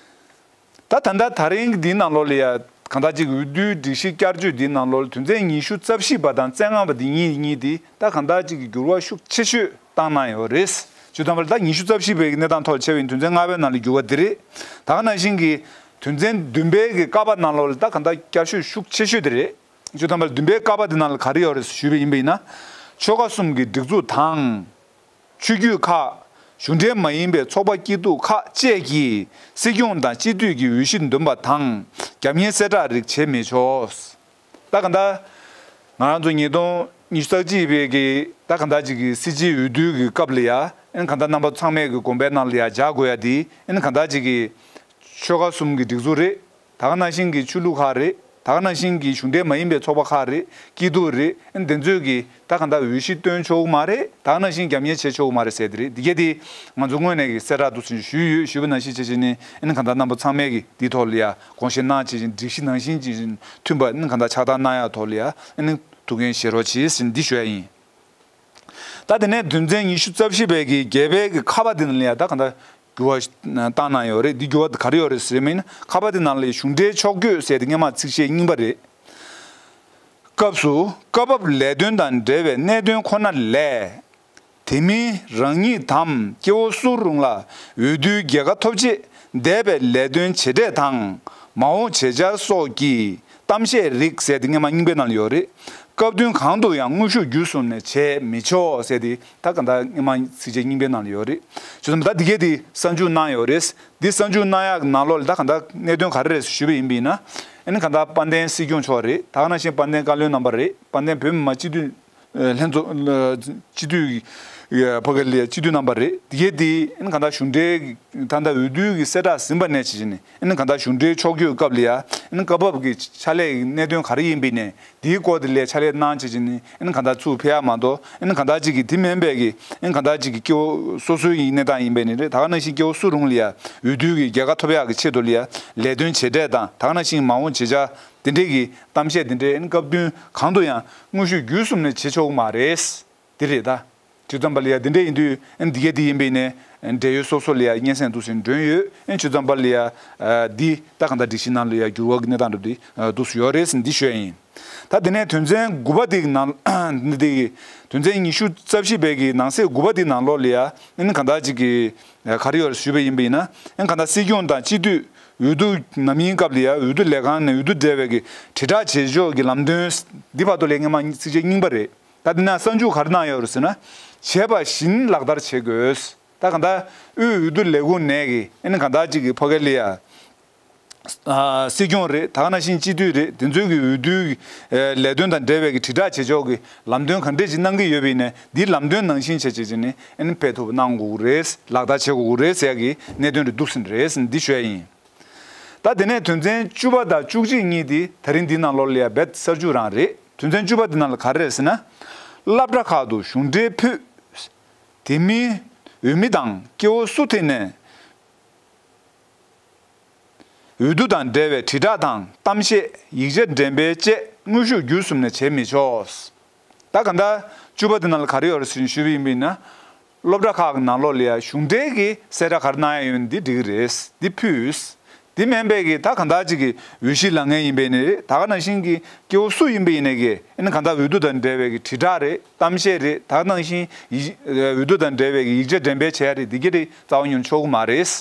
ད་ད་ལྟ་ད་རིང་གི་འདི་ནང་ལོགས་ལ་ཡ་གང་ལྟར་ཅིག་འོས་བསྡུའི་སྒྲིག་གཞི་བསྐྱར་བཅོས་འདི་ནང་ལོགས་ལ་དོན་ཚན་ཉི་ཤུ་རྩ་བཞི་པ་དང་རྩ་ལྔ་པ་འདི་གཉིས་གཉིས་འདི་ད་གང་ལྟར་ཅིག་གི་འགྱུར་བ་ཤུགས་ཆེ་ཤོས་བཏང་གནང་ཡོད་རེད། བྱས་ཙང་པ་ལ་ད་ཉི་ཤུ་རྩ་བཞི་པའི་གི་གནས་སྟངས་ཐོག་བྱས་པའི་དོན་ཚན་ལྔ་པའི་ནང་ལ་འགྱུར་བ་འདི་རེད། ད་ག་ནང་བཞིན་གྱི་དོན་ཚན་བདུན་པའི་གི་ཀ་པ་ནང་ལོགས་ལ་ད་གང་ལྟར་བསྐྱར་བཅོས་ཤུགས་ཆེ་ཤོས་འདི་རེད། བྱས་ཙང་པ་ལ་བདུན་པའི་ཀ་པ་འདི་ནང་ལ་ག་རེ་ཡོད་རེད་ཞུས་པ་ཡིན་པ་ཡིན་ན། ཆོལ་ཁ་གསུམ་གྱི་སྒྲིག་འཛུགས་དང་། ཆོས་བརྒྱུད་ཁག་གཞུང་འབྲེལ་མ་ཡིན་པའི་ཚོགས་པ་སྐྱིད་སྡུག་ཁག་བཅས་ཀྱིས་སྲིད་སྐྱོང་དང་སྤྱི་འཐུས་ཀྱི་འོས་གཞི་འདོན་པ་དང་རྒྱབ་གཉེར་གསལ་བསྒྲགས་རིགས་བྱེད་མི་ཆོག་ད་ག་ད་ང་རང་ཚོ་ཉིས་སྟོང་ཉི་ཤུ་རྩ་གཅིག་པའི་གི་ད་ག་ད་ཅིག་གི་སྲིད་སྤྱིའི་འོས་བསྡུ་གི་སྐབས་ལ་ཡ་ཨན་ག་ད་རྣམ་པ་ཚང་མས་གི་དགོངས་པའི་ནང་ལ་ཡ་བཞག་དགོས་ཡ་དེ་ཨན་ག་ད་ཅིག་གི་ཆོལ་ཁ་གསུམ་གི་སྒྲིག་འཛུགས་རེད། ད་ག་ནང་བཞིན་གྱི་ཆོས་ལུགས་ཁག་རེད། ད་ག་ནང་བཞིན་གྱི་གཞུང་འབྲེལ་མ་ཡིན་པའི་ཚོགས་པ་ཁག་རེད། སྐྱིད་སྡུག་རེད། ཨ་ནི་དེ་ཚོས་ཀྱི་ད་ག་འདྲ་འོས་གཞི་བཏོན་ཆོག་གི་མ་རེད། ད་ག་ནང་བཞིན་རྒྱབ་གཉེར་བྱེད་ཆོག་གི་མ་རེད་ཟེར་དེ་རེད། འདི་གས་དེ་ང་ཚོ་སྔོན་ནས་ཀྱི་གསལ་བསྒྲགས་འདུག་ཟེར་ཞུས་ཡོད། ཞུས་པ་ནང་བཞིན་བྱས་བྱས་ནས་ཨ་ནི་ག་འདྲ་རྣམ་པ་ཚང་མས་ཀྱི་འདི་ཐོག་ལ་ཡ་དགོངས་བཞེས་གནང་བྱས་བྱས་སྒྲིག་གཞི་ནང་བཞིན་གྱི་མཐུན་པ་ཨ་ནི་ག་འདྲ་ཕྱག་བསྟར་གནང་ཡ་ཐོག་ལ་ཡ་ཨ་ནི་ཐུགས་འགན་བཞེས་རོགས་གྱིས་ཟེར་འདི་ཞུ་ཡ་ཡིན། ད་དེ་ནས་དོན་ཚན་ཉི་ཤུ་རྩ་བཞི་པའི་གི་བརྒྱད་པའི་གི་ཁ་པ་དེ་ནང་ལ་ཡ་ད་ག་འདྲ་འགྱུར་བ་བཏང་གནང་ཡོད་རེད། འདི་འགྱུར་བ་ག་རེ་ཡོད་རེད་ཟེར་མིན་ཁ་པ་དེ་ནང་ལ་གཞུང་འབྲེལ་ཕྱོགས་བསྐྱོད་ཟེར་དེ་སྔོན་མ་ཚིག་བཤད་རྙིང་པ་རེད། སྐབས་སུ་སྐབས་བབ་ལས་དོན་དང་འབྲེལ་བའི་གནད་དོན་ཁོ་ན་ལས། དེ་མིན་རང་ཉིད་དམ་སྐྱེ་བོ་སུ་རུང་ལ་འོས་བསྡུའི་རྒྱལ་ཁ་ཐོབ་ཆེད་འདས་པའི་ལས་དོན་བྱེད་འབྲས་དང་མ་འོངས་བྱེད་འཆར་སོགས་ཀྱི་གཏམ་བཤད་རིགས་ཟེར་དེ་སྔོན་མ་རྙིང་པའི་ནང་ལ་ཡོད་རེད། སྐབས་བསྟུན་གང་དུ་ཡང་དངོས་ཤུགས་བརྒྱུད་གསུམ་ནས་བྱེད་མི་ཆོག་ཟེར་དེ་ད་ག་འདྲ་སྔོན་མ་ཚིགས་བཅད་རྙིང་པའི་ནང་ལ་ཡོད་རེད། བྱས་ཙང་ད་འདི་གས་དེ་གསར་འཇུག་གནང་ཡོད་རེད། འདི་གསར་འཇུག་གནང་ཡག་གི་ནང་ལོགས་ལ་ད་ག་འདྲ་གནད་དོན་ག་རེ་རེད་ཞུས་པ་ཡིན་པ་ཡིན་ན། ཨ་ནི་ག་འདྲ་དཔལ་ལྡན་སྲིད་སྐྱོང་མཆོག་རེད། ད་ག་ནང་བཞིན་དཔལ་ལྡན་བཀའ་བློན་རྣམ་པ་རེད། དཔལ་ལྡན་བོད་མི་མང་སྤྱི་འཐུས་ལྷན་ཚོགས་སྤྱི་འཐུས་ཕ་གི་ལ་སྤྱི་འཐུས་རྣམ་པ་རེད། དེ་གས་དེ་ཨ་ནི་ག་འདྲ་གཞུང་འབྲེལ་ད་ལྟ་འོས་བསྡུ་གི་གསལ་བསྒྲགས་ཟིན་པ་ནས་བྱས་བྱས་ནས་ཨ་ནི་ག་འདྲ་གཞུང་འབྲེལ་ཕྱོགས་བསྐྱོད་སྐབས་ལ་ཡ་ཨ་ནི་སྐབས་བབ་ཀྱི་ཕྱག་ལས་ཀྱི་གནད་དོན་ག་རེ་ཡིན་པ་ནས་དེའི་སྐོར་དེ་ལ་ཕྱག་ལས་གནང་བྱས་བྱས་ནས་ཨ་ནི་ག་འདྲ་ཚུར་ཕེབས་ཡག་མ་གཏོགས་ཨ་ནི་ག་འདྲ་ཅིག་གི་དེ་མིན་པའི་གི་ཨ་ནི་ག་འདྲ་ཅིག་གི་སྐྱེ་བོ་སོ་སོའི་ཡི་གནས་སྟངས་ཡིན་པ་ནས་རེད། ད་ག་ནང་བཞིན་སྐྱེ་བོ་སུ་རུང་ལ་ཡ་འོས་བསྡུ་གི་རྒྱལ་ཁ་ཐོབ་ཡག་གི་ཆེད་དུ་ལ་ཡ་ལས་དོན་བྱེད་འབྲས་དང་ད་ག་ནང་བཞིན་མ་འོངས་བྱེད་འཆར། དེ་འདྲས་ཀྱི་གཏམ་བཤད་དེ་འདྲས་ཨ་ནི་སྐབས་བསྟུན་གང་དུ་ཡང་དངོས་ཤུགས་བརྒྱུད་གསུམ་ནས་བྱེད་ཆོག་གི་མ་རེད། དེ་རེད་ད། ཞུ་ཙམ་པ་ལ་ཡ་འདི་འདྲ་ཡིན་དུས་ཨ་ནི་འདི་གས་འདི་ཡིན་པ་ཡིན་ནའི་འབྲེལ་ཡོད་སོ་སོ་ལ་ཡ་སྙན་སེང་འདུག་སེ་འདོན་ཡོད། ཨ་ནི་ཞུ་ཙམ་པ་ལ་ཡ་འདི་ད་གང་ལྟར་སྒྲིག་གཞི་ནང་ལ་ཡ་འགྱུར་བ་གི་གནས་སྟངས་འདྲ་འདི་འདུག་སེ་ཡོད་རེད་ཟེར་འདི་ཞུ་ཡ་ཡིན། ད་དེ་ནས་དོན་ཚན་དགུ་པ་འདི་གི་ནང་འདི་གི་དོན་ཚན་ཉི་ཤུ་རྩ་བཞི་པའི་གི་ནང་གསེས་དགུ་པ་འདི་ནང་ལོགས་ལ་ཡ་ཨ་ནི་གང་ལྟར་ཅིག་གི་ག་རེ་ཡོད་རེད་ཞུས་པ་ཡིན་པ་ཡིན་ན། ཨ་ནི་གང་ལྟར་སྲིད་སྐྱོང་དང་སྤྱི་འཐུས་འོས་བསྡུ་ནམ་ཡིན་སྐབས་ལ་ཡ་འོས་བསྡུ་ལས་ཁང་ནས་འོས་བསྡུ་འབྲེལ་བའི་གི་དྲིལ་བསྒྲགས་བྱེད་ཕྱོགས་ཀྱི་ལམ་སྟོན་འདི་བར་དུ་ལ་སྔོན་མ་ཚིགས་བཅད་རྙིང་པ་རེད། ད་འདི་ན་གསར་འཇུག་ག་རེ་གནང་ཡོད་རེད་ཟེར་ན། བྱས་པ་བཞིན་ལག་བསྟར་བྱེད་དགོས། ད་གང་ལྟར་དབུས་འོས་བསྡུ་ལས་ཁུངས་ནས་ཀྱི་ཨ་ནི་གང་ལྟར་ཅིག་གི་ཕ་གི་ལ་ཡ། ཨ་སྲིད་སྐྱོང་རེད། ད་ག་ནང་བཞིན་སྤྱི་འཐུས་རེད། དེ་ཚོའི་གི་འོས་བསྡུའི་ཨ་ལས་དོན་དང་འབྲེལ་བའི་གི་དྲིལ་བསྒྲགས་བྱེད་ཕྱོགས་ཀྱི་ལམ་སྟོན་ག་འདྲས་ཅིག་གནང་གི་ཡོད་པ་ཡིན་ནའི་འདིའི་ལམ་སྟོན་ནང་བཞིན་བྱས་བྱས་བྱས་ནས་ཨ་ནི་སྤེལ་ཐུབ་གནང་དགོས་ཀྱི་རེད། ལག་བསྟར་བྱེད་དགོས་ཀྱི་རེད་ཟེར་ཡ་གི་གནད་དོན་རེད་འདུག་ཟིན་རེད་ཟིན་འདི་ཞུ་ཡ་ཡིན། ད་དེ་ནས་དོན་ཚན་བཅུ་པ་དང་བཅུ་གཅིག་གཉིས་དེ་ད་རིང་འདི་ནང་ལོགས་ལ་ཡ་རྦད་གསར་འཇུག་རང་རེད། དོན་ཚན་བཅུ་པ་འདི་ནང་ལ་ག་རེ་རེད་ཟེར་ན། སློབ་གྲྭ་ཁག་ཏུ་གཞུང་འབྲེལ་ཕུད། དེ་མིན་འོས་མི་དང་སྐྱེ་བོ་སུ་དེ་ནས་འོས་བསྡུ་དང་འབྲེལ་བའི་དྲིལ་བསྒྲགས་དང་གཏམ་བཤད། ཡིག་ཆ་འགྲེམས་སྤེལ་བཅས་དངོས་ཤུགས་བརྒྱུད་གསུམ་ནས་བྱེད་མི་ཆོག། ད་ག་འདྲ་བཅུ་པ་དེ་ནང་ལ་ག་རེ་ཡོད་རེད་ཟེར་ཞུས་པ་ཡིན་པ་ཡིན་ན། སློབ་གྲྭ་ཁག་གི་ནང་ལོགས་ལ་ཡ་གཞུང་འབྲེལ་གྱི་གསལ་བསྒྲགས་ག་རེ་གནང་ཡ་ཡོད་ན་འདི་འགྲིག་གི་རེད། འདི་ཕུད། འདི་མིན་པའི་གི་ད་ག་འདྲ་ཅིག་གི་འོས་གཞི་ལངས་མཁན་ཡིན་པའི་ནི་རེད། ད་ག་ནང་བཞིན་གྱི་སྐྱེ་བོ་སུ་ཡིན་པའི་ཡིན་ནའི་གི་ཨ་ནི་ག་འདྲ་འོས་བསྡུ་དང་འབྲེལ་བའི་གི་དྲིལ་བསྒྲགས་རེད། གཏམ་བཤད་རེད། ད་ག་ནང་བཞིན་ཡི་འོས་བསྡུ་དང་འབྲེལ་བའི་གི་ཡིག་ཆ་འགྲེམས་སྤེལ་བྱས་རེད། འདི་གི་རེད་རྩ་བ་ཉིད་ནས་ཆོག་གི་མ་རེད། བྱས་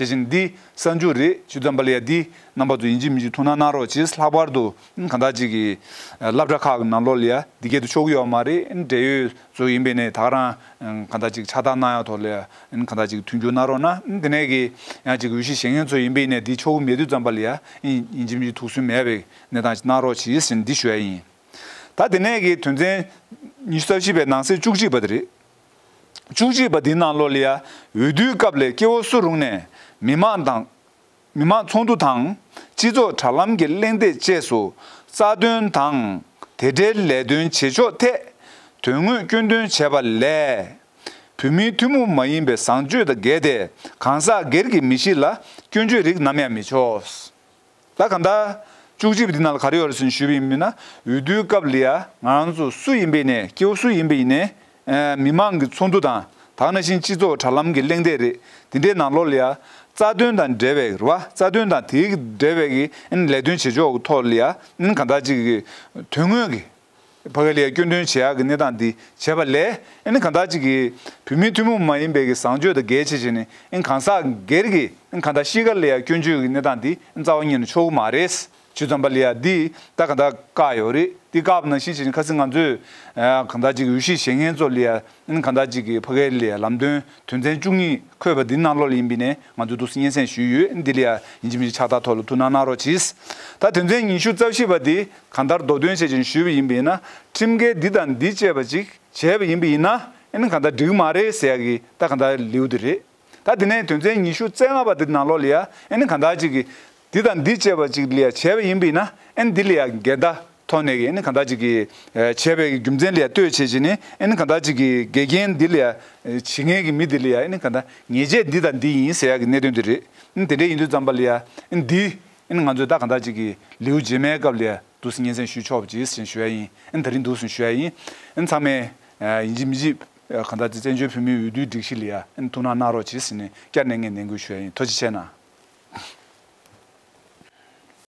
ཙང་འདི་གསར་འཇུག་རེད། ཞུ་ཙམ་པ་ལ་ཡ་འདི་རྣམ་པ་ཚོ་ཡིན་གཅིག་མིན་གཅིག་ཐུགས་སྣང་གནང་རོགས་གྱིས། ལྷག་པར་དུ་གང་འདྲ་ཅིག་གི་སློབ་གྲྭ་ཁག་གི་ནང་ལོགས་ལ་ཡ་འདི་སྐད་དུ་ཆོག་གི་ཡོད་མ་རེད། འབྲེལ་ཡོད་ཚོ་ཡིན་པས་ནས་ད་ག་རང་གང་འདྲ་ཅིག་ཕྱག་རྟགས་གནང་ཡག་ཐོག་ལ་ཡ་གང་འདྲ་ཅིག་མཐུན་འགྱུར་གནང་རོགས་གནང་། དེ་ནས་གི་ཡང་ཅིག་འོས་གཞི་བཞེས་མཁན་ཚོ་ཡིན་པས་ནས་འདི་ཆོག་གི་མེད་དུས་ཙམ་པ་ལ་ཡ་ཡིན་གཅིག་མིན་གཅིག་ཐུགས་སུན་མེད་པའི་གནས་སྟངས་ཅིག་གནང་རོགས་གྱིས་ཟེར་ནས་འདི་ཞུ་ཡ་ཡིན། ད་དེ་ནས་ཀྱི་དོན་ཚན་ཉི་ཤུ་རྩ་བཞི་པའི་ནང་གསེས་བཅུ་གཅིག་པ་དེ་རེད། བཅུ་གཅིག་པ་འདིའི་ནང་ལོགས་ལ་ཡ་འོས་བསྡུའི་སྐབས་ལ་སྐྱེ་བོ་སུ་རུང་ནས་མི་མང་དང་མི་མང་ཚོགས་འདུ་དང་སྤྱི་ཚོགས་དྲ་ལམ་གྱི་གླེང་སྟེགས་བཅས་སུ་རྩ་དོན་དང་དེ་འབྲེལ་ལས་དོན་བྱེད་ཕྱོགས་ཐད་དོན་དངོས་སྐྱོན་འདོན་བྱས་པ་ལས་བོད་མིའི་ཐུན་མོང་མ་ཡིན་པའི་བཟང་སྤྱོད་དང་འགལ་ཏེ་གང་ཟག་སྒེར་གྱི་མི་གཤིས་ལ་སྐྱོན་བརྗོད་རིགས་ནམ་ཡང་མི་ཆོག། ད་གང་ལྟར་བཅུ་གཅིག་པ་འདི་ནང་ལ་ག་རེ་ཡོད་རེད་ཟེར་ནས་ཞུས་པ་ཡིན་ན། འོས་བསྡུའི་སྐབས་ལ་ཡ་ང་རང་ཚོ་སུ་ཡིན་པ་ཡིན་ནའི་སྐྱེ་བོ་སུ་ཡིན་པ་ཡིན་ནའི་ཨ་མི་མང་གི་ཚོགས་འདུ་དང་ད་ག་ནང་བཞིན་སྤྱི་ཚོགས་དྲ་ལམ་གྱི་གླེང་སྟེགས་རེད། དེ་འདྲའི་ནང་ལོགས་ལ་ཡ་རྩ་དོན་དང་འབྲེལ་བའི་རེད་བ། རྩ་དོན་དང་དེའི་འབྲེལ་བའི་གི་ཨ་ནི་ལས་དོན་བྱེད་ཕྱོགས་ཀྱི་ཐོག་ལ་ཡ་ཨ་ནི་གང་ལྟར་ཅིག་གི་དོན་དངོས་ཀྱི་ཕ་གི་ལ་ཡ་སྐྱོན་འདོན་བྱེད་ཡག་གི་གནས་སྟངས་འདི་བྱས་པ་ལས་ཨ་ནི་གང་ལྟར་ཅིག་གི་བོད་མིའི་ཐུན་མོང་མ་ཡིན་པའི་གི་བཟང་སྤྱོད་དང་འགལ་བྱེད་བྱས་ནས་ཨ་ནི་གང་ཟག་སྒེར་གྱི་ཨ་ནི་གང་ལྟར་གཤིས་ཀ་ལ་ཡ་སྐྱོན་བརྗོད་ཀྱི་གནས་སྟངས་འདི་ཨ་ནི་རྩ་བ་ཉིད་ནས་ཆོག་གི་མ་རེད། ཞུ་ཙམ་པ་ལ་ཡ་འདི་ད་གང་ལྟར་བཀག་ཡོད་རེད། འདི་བཀག་པ་ནང་བཞིན་བྱས་ནས་ཁ་སང་ང་ཚོས་ཨ་གང་ལྟར་ཅིག་འོས་གཞི་བཞེས་མཁན་ཚོ་ལ་ཡ་ཨ་ནི་གང་ལྟར་ཅིག་གི་ཕ་གི་ལ་ཡ་ལམ་སྟོན་དོན་ཚན་བཅུ་གཉིས་འཁོད་པ་འདི་ནང་ལོགས་ལ་ཡིན་པ་ཡིན་ནའི་ང་ཚོས་འདུག་སེ་སྙན་སེང་ཞུས་ཡོད། འདི་ལ་ཡ་ཡིན་གཅིག་མིན་གཅིག་ཕྱག་རྟགས་ཐོག་ལ་ཐུགས་སྣང་གནང་རོགས་གྱིས། ད་དོན་ཚན་ཉི་ཤུ་རྩ་བཞི་པ་འདི་གང་ལྟར་མདོ་དོན་བྱས་ཅིང་ཞུས་པ་ཡིན་པ་ཡིན་ན། ཁྲིམས་འགལ་འདི་དང་འདི་བཅས་པ་ཅིག་བྱས་པ་ཡིན་པ་ཡིན་ན་ཨ་ནི་གང་ལྟར་འགྲིག་གི་མ་རེད་ཟེར་ཡག་གི་ད་གང་ལྟར་ལེའུ་འདི་རེད། ད་དེ་ནས་དོན་ཚན་ཉི་ཤུ་རྩ་ལྔ་པ་འདི་ནང་ལོགས་ལ་ཡ་ཨ་ནི་གང་ལྟར་ཅིག་གི་འདི་དང་འདི་བཅས་པ་ཅིག་ལ་ཡ་བྱས་པ་ཡིན་པ་ཡིན་ན་ཨ་ནི་འདི་ལ་ཡ་འགལ་ཟླ་ཐོག་ནས་ཀྱི་ཨ་ནི་གང་ལྟར་ཅིག་གི་ཨ་བྱས་པའི་རྒྱུ་མཚན་ལ་ཡ་ལྟོས་བྱས་བྱས་ནས་ཨ་ནི་གང་ལྟར་ཅིག་གི་འགལ་རྐྱེན་འདི་ལ་ཡ་བྱེད་མཁན་གྱི་མི་འདི་ལ་ཡ་ཨ་ནི་གང་ལྟར་ཉེས་ཆད་འདི་དང་འདི་ཡིན་ཟེར་ཡག་གི་གནད་དོན་འདི་རེད། ཨ་ནི་དེ་འདྲ་ཡིན་དུས་ཙམ་པ་ལ་ཡ་ཨ་ནི་འདི་ཨ་ནི་ང་ཚོས་ད་གང་ལྟར་ཅིག་གི་ལེའུ་རྗེས་མའི་སྐབས་ལ་ཡ་འདུག་སེ་སྙན་སེང་ཞུས་ཆོག་པ་ཅིག་ཟེར་ཞུ་ཡ་ཡིན། ཨ་ནི་ད་རིང་འདུག་སེ་ཞུ་ཡ་ཡིན། ཨ་ནི་ཚང་མས་ཨ་ཡིན་གཅིག་མིན་གཅིག་ཨ་གང་ལྟར་ཅིག་བཙན་བྱོལ་བོད་མིའི་འོས་བསྡུའི་སྒྲིག་གཞི་ལ་ཡ་ཨ་ནི་ཐུགས་སྣང་གནང་རོགས་གྱིས་ཟེར་ནས་བསྐྱར་ནས་ངས་ནན་སྐུལ་ཞུ་ཡ་ཡིན། ཐུགས་རྗེ་ཆེ་གནང་།